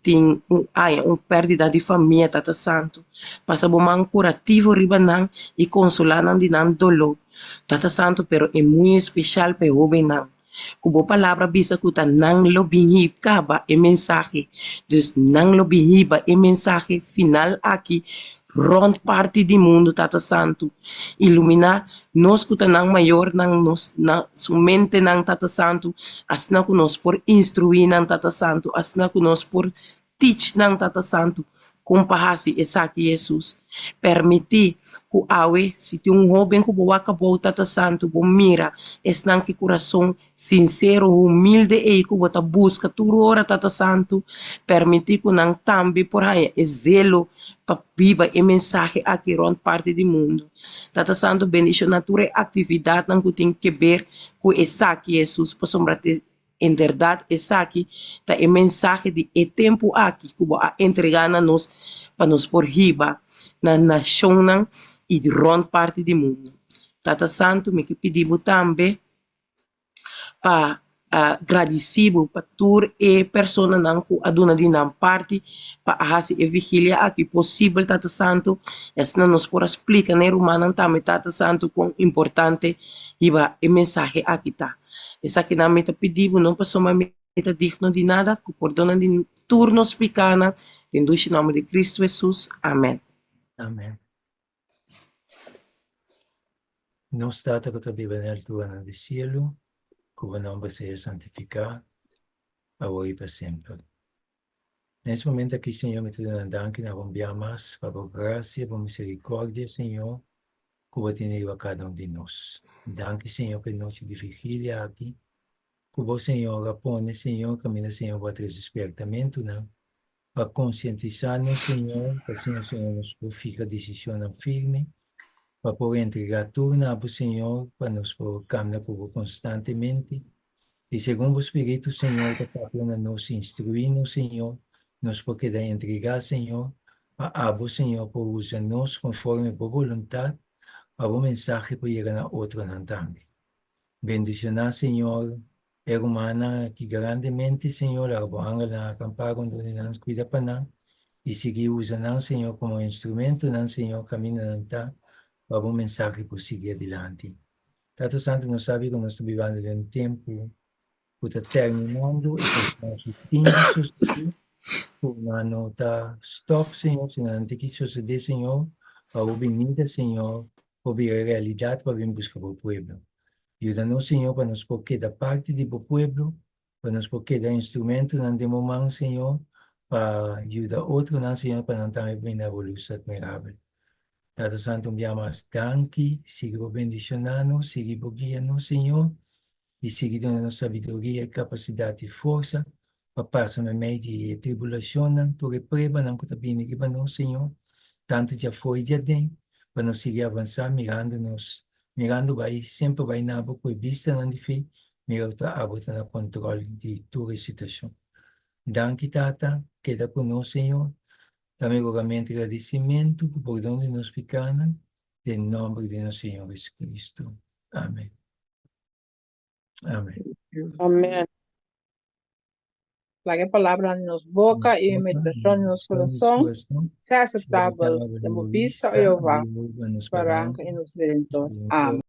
tin un haña un pèrdida di famia, Tata Santu. Pasa bo man kurativo riba nan i konsolá nan di nan doló, Tata Santu, pero e muy espeshal pa e hóbennan. Ku bo palabra bisa ku ta nan lo bin kaba e mensahe. Dus nan lo bin hiba e mensahe final aki rònt parti di mundu, Tata Santu. Iluminá nos ku ta nan mayornan, nos na su mentenan, Tata Santu, asina ku nos por instruí nan, Tata Santu, asina ku nos por Teach nan, Tata Santu, kon pa hasi esaki, Hesus. Permití ku awe, si tin un hóben ku bo wak abou, Tata Santu, bo mira esnan ki kurason sinsero, humilde ei ku bo ta buska tur ora, Tata Santu. Permití ku nan tambe por haña e zelo pa biba e mensahe aki rònt parti di mundu. Tata Santu, bendishoná tur e aktividatnan ku tin keber ku esaki, Hesus, pasobra te En bèrdat esaki ta e mensahe di e tempu aki ku bo a entregá na nos pa nos por hiba na nashonnan i rònt parti di mundu. Tata Santu, mi ke pidi bo tambe pa gradisí bo pa tur e personanan ku a duna di nan parti pa a hasi e vigilia aki posibel, Tata Santu, i asina nos por a splika na e rumannan tambe, Tata Santu, kon importante hiba e mensahe aki ta. Esakinan mi ta pidi bo, no pasobra mi ta digno di nada, ku pordona di tur nos pikanan, den dushi nòmber di Kristu Hesus. Amèn. Amèn. Nos Tata ku ta biba na alturanan di sielu, ku bo nòmber sea santifiká, awor i pa semper. Na es momento aki, Señor, mi ta duna danki na bo un bia mas pa bo grasia, bo miserikòrdia, Señor, ku bo tene riba kada un di nos. Danki, Señor, pa e nochi di vigilia aki, ku bo, Señor, a pone, Señor, kaminda, Señor, bo a trese spiertamentunan pa konsientisá nos, Señor, pa asina, Señor, nos por fija desishonnan firme, pa por entregá tur na bo, Señor, pa nos por kamna ku bo konstantemente. I segun bo Spiritu, Señor, ta papia na nos, instruí nos, Señor, nos por keda entregá, Señor, pa abo, Señor, por usa nos konforme bo boluntat, pa bo mensahe por yega na otronan tambe. Bendishoná, Señor, e rumannan aki grandemente, Señor, laga bo angelnan akampá rondó di nan, kuida pa nan, i sigui usa nan, Señor, komo instrumentonan, Señor, kaminda nan ta, pa bo mensahe por sigui adilanti. Tata Santu, nos sabi ku nos ta bibando den un tempu ku ta terminando i kosnan ku tin di sosodé, ku nan no ta stòp, Señor, sino nan tin ki sosodé, Señor, pa bo binida, Señor, por bira realidat pa bin buska bo pueblo. Yuda nos, Señor, pa nos por keda parti di bo pueblo, pa nos por keda instrumentonan den bo man, Señor, pa yuda otronan, Señor, pa nan tambe bini na bo lus admirabel. Tata Santu, un bia mas danki, sigui bo bendiciona nos, sigui bo guia nos, Señor, y sigui duna nos sabiduria y capacidad y forsa pa pasa meimei di e tribulacionnan, tur e pruebanan cu ta bini riba nos, Señor, tanto di afo y di aden, pa nos sigui avansa mirando nos, mirando bai, semper bai na bo cu e bistanan di fe, mira cu ta abo ta na control di tur e situacion. Danki Tata, keda cu nos, Señor. Ta mi rogamento y gradicimento cu pordon di nos picanan, den nomber di nos Señor Jesucristo. Amen. Amen. Amen. Laga e palabranan di nos boka i e meditashon di nos kurason sea aseptabel den bo bista, o Jehová, nos Baranka i nos Redentor. Amen.